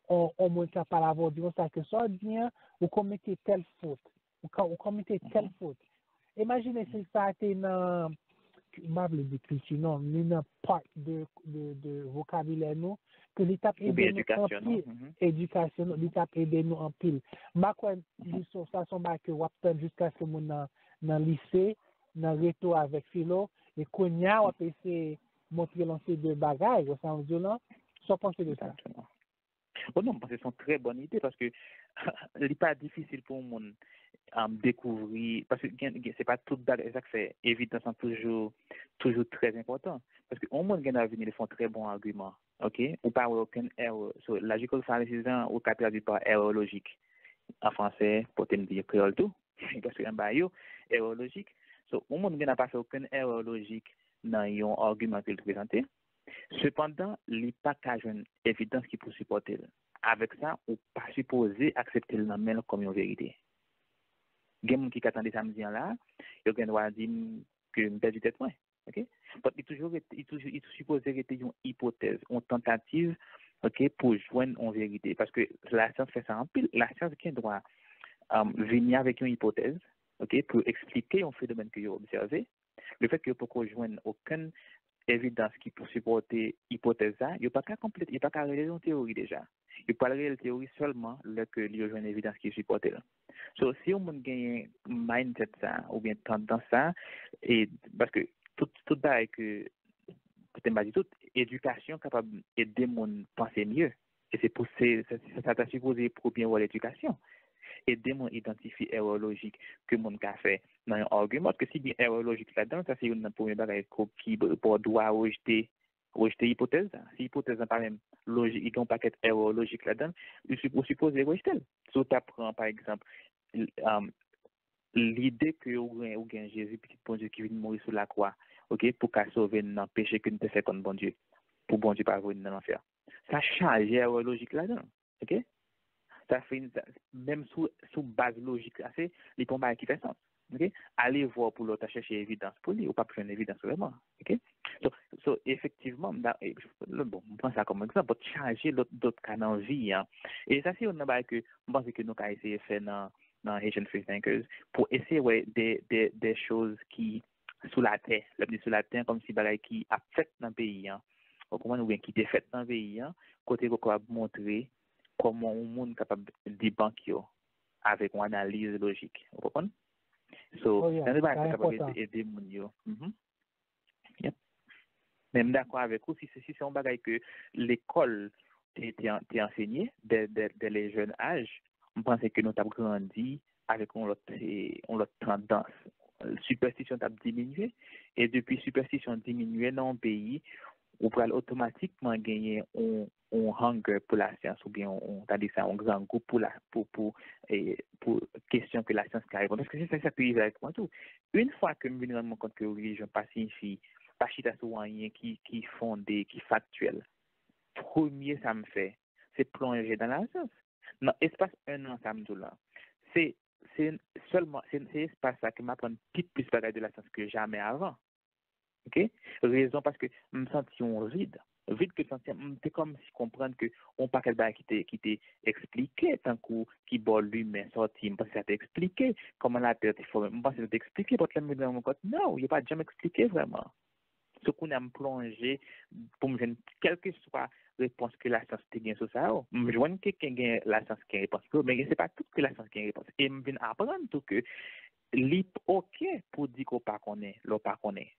on, on moun ka pale avè w, di konsa ke sa w di an, ou komete tèl fot. Ou ka, ou komete tèl fot. Imajine si sa te nan, m pa vle di kilti non, li nan part de, de, de vokabilè nou, ke li t ap ede Oubyen nou edikasyon nou. anpil. Edikasyon nou, li t ap ede nou anpil. M pa kwè li se, sa se yon bagay ke w ap tann jiskaske moun nan, nan lise, nan reto avèk filo, e kounye a w ap eseye montre l yon seri de bagay, ou sa m di w lan, sa w panse de sa? Exactement. Bon, non, m panse se yon trè bòn ide paske li pa difisil pou yon moun um, dekouvri, paske gen, gen, se pa tout bagay, se sa k fè evidans lan toujou, toujou trè enpòtan. Paske yon moun gen dwa vini, li fè yon trè bon agiman, ok? Ou pa wè okenn erè. So, logical fallacies lan, ou ka tradui pa erè lojik. An fransè, pote m di kreyòl tou, paske anba yo, erè lojik. So, yon moun gen dwa pa fè okenn erè lojik nan yon agiman ke l prezante. Sepandan, li pa ka jwenn evidans ki pou sipòte l. Avèk sa, ou pa sipoze aksepte l nan men l kòm yon verite. Gen moun ki ka tande sa m di an la, yo gen dwa di m ke m pèdi tèt mwen. Ok? But li toujou rete, li toujou, li toujou sipoze rete yon ipotèz, yon tantativ, ok, pou jwenn yon verite. Paske lasyans fè sa anpil. Lasyans gen dwa um, vini avèk yon ipotèz, ok, pou eksplike yon fenomèn ke yo obsève. Lefèt ke yo poko jwenn okenn evidans ki pou sipòte ipotèz sa, yo pa ka konplete, yo pa ka rele l yon teyori deja. Yo pral rele l teyori sèlman lè ke yo jwenn evidans ki sipòte l. So, si yon moun genyen mindset sa, oubyen tandans sa, e, paske tout, tout bagay ke, poutèt m pa di tout, edikasyon kapab ede moun panse mye. E se pou, se, se, se sa ta sipoze premye wòl edikasyon. Ede moun idantifye erè lojik ke moun ka fè nan yon agiman. Paske si gen erè lojik ladan l, sa se youn nan premye bagay ko, ki ba w dwa rejte, rejte ipotèz la. Si ipotèz lan pa menm lojik, li gen yon pakèt erè lojik ladan l, ou, si, ou sipoze rejte l. Si w ta pran, pa egzanp, l, um, lide ke ou gen, ou gen Jezi, pitit Bondye ki vin mouri sou lakwa, ok, pou ka sove n nan peche ke n te fè kont Bondye, pou Bondye pa voye n nan lanfè. Sa chaje erè lojik ladan l, ok? Sa fin, sa, menm sou, sou baz lojik sa, se, li pa yon bagay ki fè sans, ok? Ale vwa pou lè w ta chèche evidans pou li, ou p ap jwenn evidans vrèman, ok? So, so efektivman, m da- e, bon, m pran sa kòm egzanp, but chaje lòt, lòt ka nan vi an. E sa se youn nan bagay ke m panse ke nou ka eseye fè nan, nan Haitian Freethinkers, pou eseye wè de, de, de choz ki sou latè. Lè m di sou latè, kòmsi bagay ki ap fèt nan peyi an. Ou konprann? Oubyen ki te fèt nan peyi an, kote ke w kapab montre kòman yon moun kapab debank yo avèk yon analiz lojik. Ou konprann? So, Oh, yeah, nan de bagay sa sa kapab enpòtan. ede, ede moun yo. Mhm. Yep. Men m dakò avèk ou, si se, si se yon bagay ke lekòl te, te, te ansenye dè, dè, dè le jèn aj, m panse ke nou t ap grandi avèk yon lòt, eh, yon lòt tandans. Sipèstisyon t ap diminye, e depi sipèstisyon diminye nan yon peyi, ou pral otomatikman genyen yon, yon hunger pou lasyans, oubyen yon, yon, ta di sa, yon grangou pou la, pou, pou, eh, pou kesyon ke lasyans ka reponn. Paske se sa, sa ki rive avèk mwen tou. Yon fwa ke m vin rann mwen kont ke relijyon pa siyifi, pa chita sou anyen ki, ki fonde, ki faktyèl, premye sa m fè, se plonje nan lasyans. Nan espas en an sa m di w la, se, se sèlman, se, se espas sa ke m aprann pi plis bagay de lasyans ke jamè avan. Ok? Rezon paske m santi yon vid. Vid ke m santi, m te kòmsi konprann ke yon pakèt bagay ki te, ki te eksplike, tankou kibò limen sòti, m panse sa te eksplike, kòman latè te fòme, m panse sa te eksplike, but lè m vin rann mwen kont, non, yo pa t janm eksplike vrèman. So kounye a m plonje pou m jwenn kèlkeswa repons ke lasyans te gen sou sa yo. M jwenn ke gen, gen lasyans gen repons pou yo, men se pa tout ke lasyans gen repons. E m vin aprann tou ke li oke pou di ke w pa konnen, lè w pa konnen.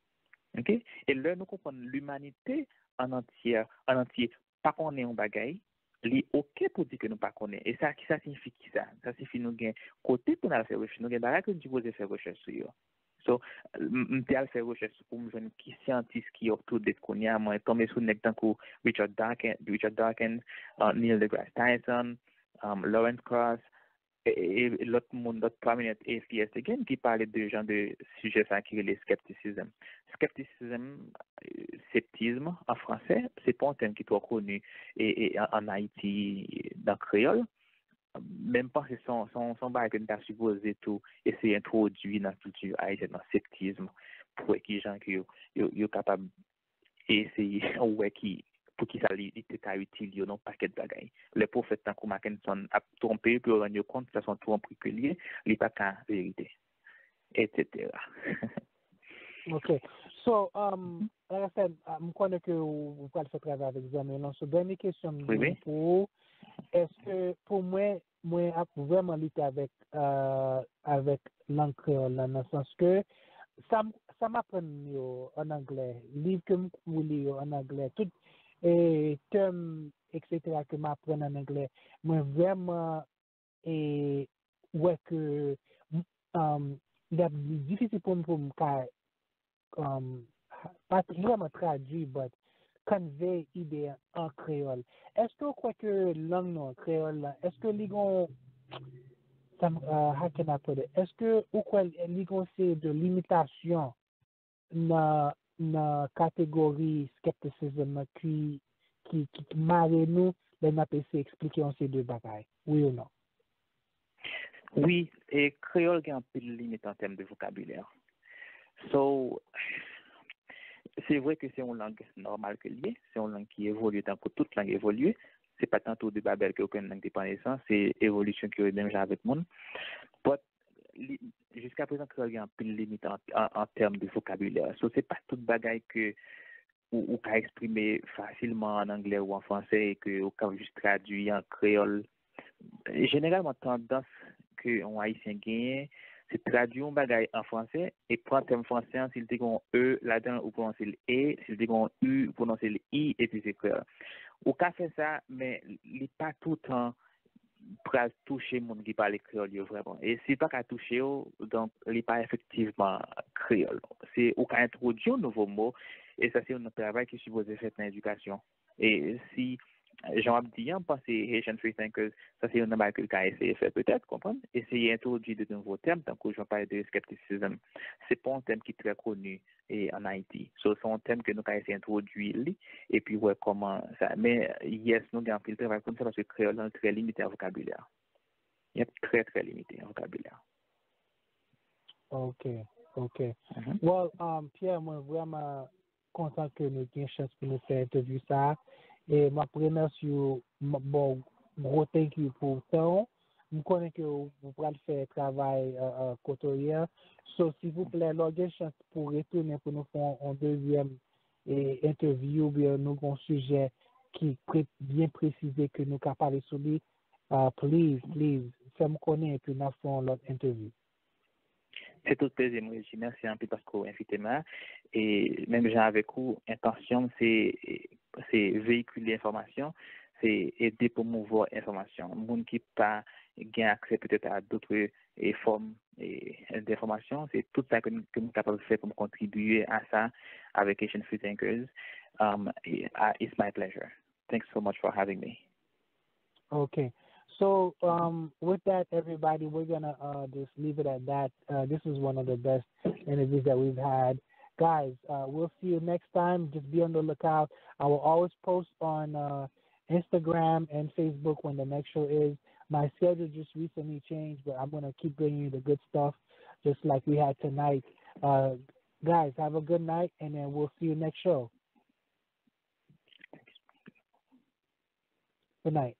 Ok? E lè nou konprann limanite an antyè, an antye pa konnen yon bagay, li oke pou di ke nou pa konnen. E sa, ki sa siyifi ki sa? Sa siyifi nou gen kote pou n al fè rechèch, nou gen bagay ke nou sipoze fè rechèch sou yo. So, m m te al fè rechèch pou m jwenn ki syantis ki up to date kounye a. Mwen tonbe sou nèg tankou Richard Dawkins, Richard Dawkins, uh, Neil deGrasse Tyson, um, Lawrence Krauss, e, e, e lòt moun, lòt prominent atheist again ki pale de jan de sijè sa ki rele skepticism. Skepticism, eh, septism an fransè, se pa yon tèm ki twò koni e, e, an, an Ayiti, nan kreyòl. Men m panse se yon, se yon, se yon bagay ke n ta sipoze tou eseye entwodui nan kilti ayisyèn nan, septism, pou wè kijan ke yo, yo, yo kapab eseye wè ki, poukisa li, li te ka itil yo nan yon pakèt bagay. Lè pwofèt tankou Mackenson ap twonpe yo pou yo rann yo kont sa se yon twonpri ke l ye, li pa ka verite, et cetera. Ok. So, um, L F M, ah, m konnen ke ou, ou pral fè travay avèk zanmi w lan. So, dènye kesyon m gen pou ou, èske, pou mwen, mwen ap vrèman lite avèk, euh, avèk lang kreyòl la, nan sans ke sa m, sa m aprann yo an anglè, liv ke m kou li yo an anglè, tout, e, tèm, et cetera, ke m aprann an anglè, mwen vrèman, e, wè ke, m, um, l ap difisil pou m, pou m ka, um, pa t vrèman tradui, but convey ide an kreyòl. Èske w kwè ke lang nou an, kreyòl la, èske li gon, sa m, uh, how can I put it? Èske ou kwè li gon seri de limitasyon nan, nan kategori skepticism nan ki, ki, ki, ki mare nou lè n ap eseye eksplike yon seri de bagay? Wi ou non? Wi, e kreyòl gen anpil limit an tèm de vokabilè. So, se vre ke se yon lang nòmal ke l ye, se yon lang ki evolye tankou tout lang evolye. Se pa t nan Tour de Babèl ke okenn lang te pran nesans, se evolisyon ki yo menm jan avèk moun. But, li, jiska prezan, kreyòl gen anpil limit an, an, an tèm de vokabilè. So, se pa tout bagay ke ou, ou ka eksprime fasilman an anglè ou an fransè e ke ou ka jis tradui an kreyòl. Jeneralman, tandans ke yon Ayisyen genyen, se tradui yon bagay an fransè e pran tèm fransè an, si l te gen yon E ladan l, ou pwononse l E, si l te gen yon U, ou pwononse l I, epi se kreyòl. Ou ka fè sa, men li pa toutan pral touche moun ki pale kreyòl yo vrèman. E si l pa ka touche yo, donk, li pa efektivman kreyòl. Se, ou ka entwodui yon nouvo mo, e sa se yon travay ki sipoze fèt nan edikasyon. E si, jan w ap di an, m panse Haitian Freethinkers, sa se youn nan bagay ke l ka eseye fè petèt, konprann? Eseye entwodui de nouvo tèm, tankou jan w pale de skepticism. Se pa yon tèm ki trè koni e, an Ayiti. So, se yon tèm ke nou ka eseye entwodui li, epi wè kòman sa. Men, yes, nou gen anpil travay pou n fè, paske kreyòl lan trè limite an vokabilè. Yep, trè, trè limite an vokabilè. Ok, ok. Well, um, Pierre, mwen vrèman kontan ke nou gen chans pou nou fè entèvyou sa a. E m ap remèsye w, m ap ba w gwo thank you pou tan w. M konnen ke w, w pral fè travay, euh, euh, kote w ye a. So, silvouplè, lè w gen chans pou w retounen pou nou fè yon, yon dezyèm, e, entèvyou, oubyen nou gen yon sijè ki pre-, byen presize ke nou ka pale sou li, uh, please, please, fè m konnen, epi n a fè yon lòt entèvyou. Se tout plezi m, Reggie. Mèsi anpil paske w envite m la. E menm jan avèk ou, entansyon m se, se veyikile enfòmasyon, se ede pwomouvwa enfòmasyon. Moun ki pa gen aksè petèt a dòt, e, fòm, e, denfòmasyon, se tout sa ke m, ke m kapab fè pou m kontribiye a sa avèk Haitian Free Thinkers. Um, e, a, it's my pleasure. Thanks so much for having me. Okay. So, um, with that, everybody, we're gonna, uh, just leave it at that. Uh, this was one of the best interviews that we've had. Guys, uh, we'll see you next time. Just be on the lookout. I will always post on, uh, Instagram and Facebook when the next show is. My schedule just recently changed, but I'm gonna keep bringing you the good stuff, just like we had tonight. Uh, guys, have a good night, and then we'll see you next show. Good night.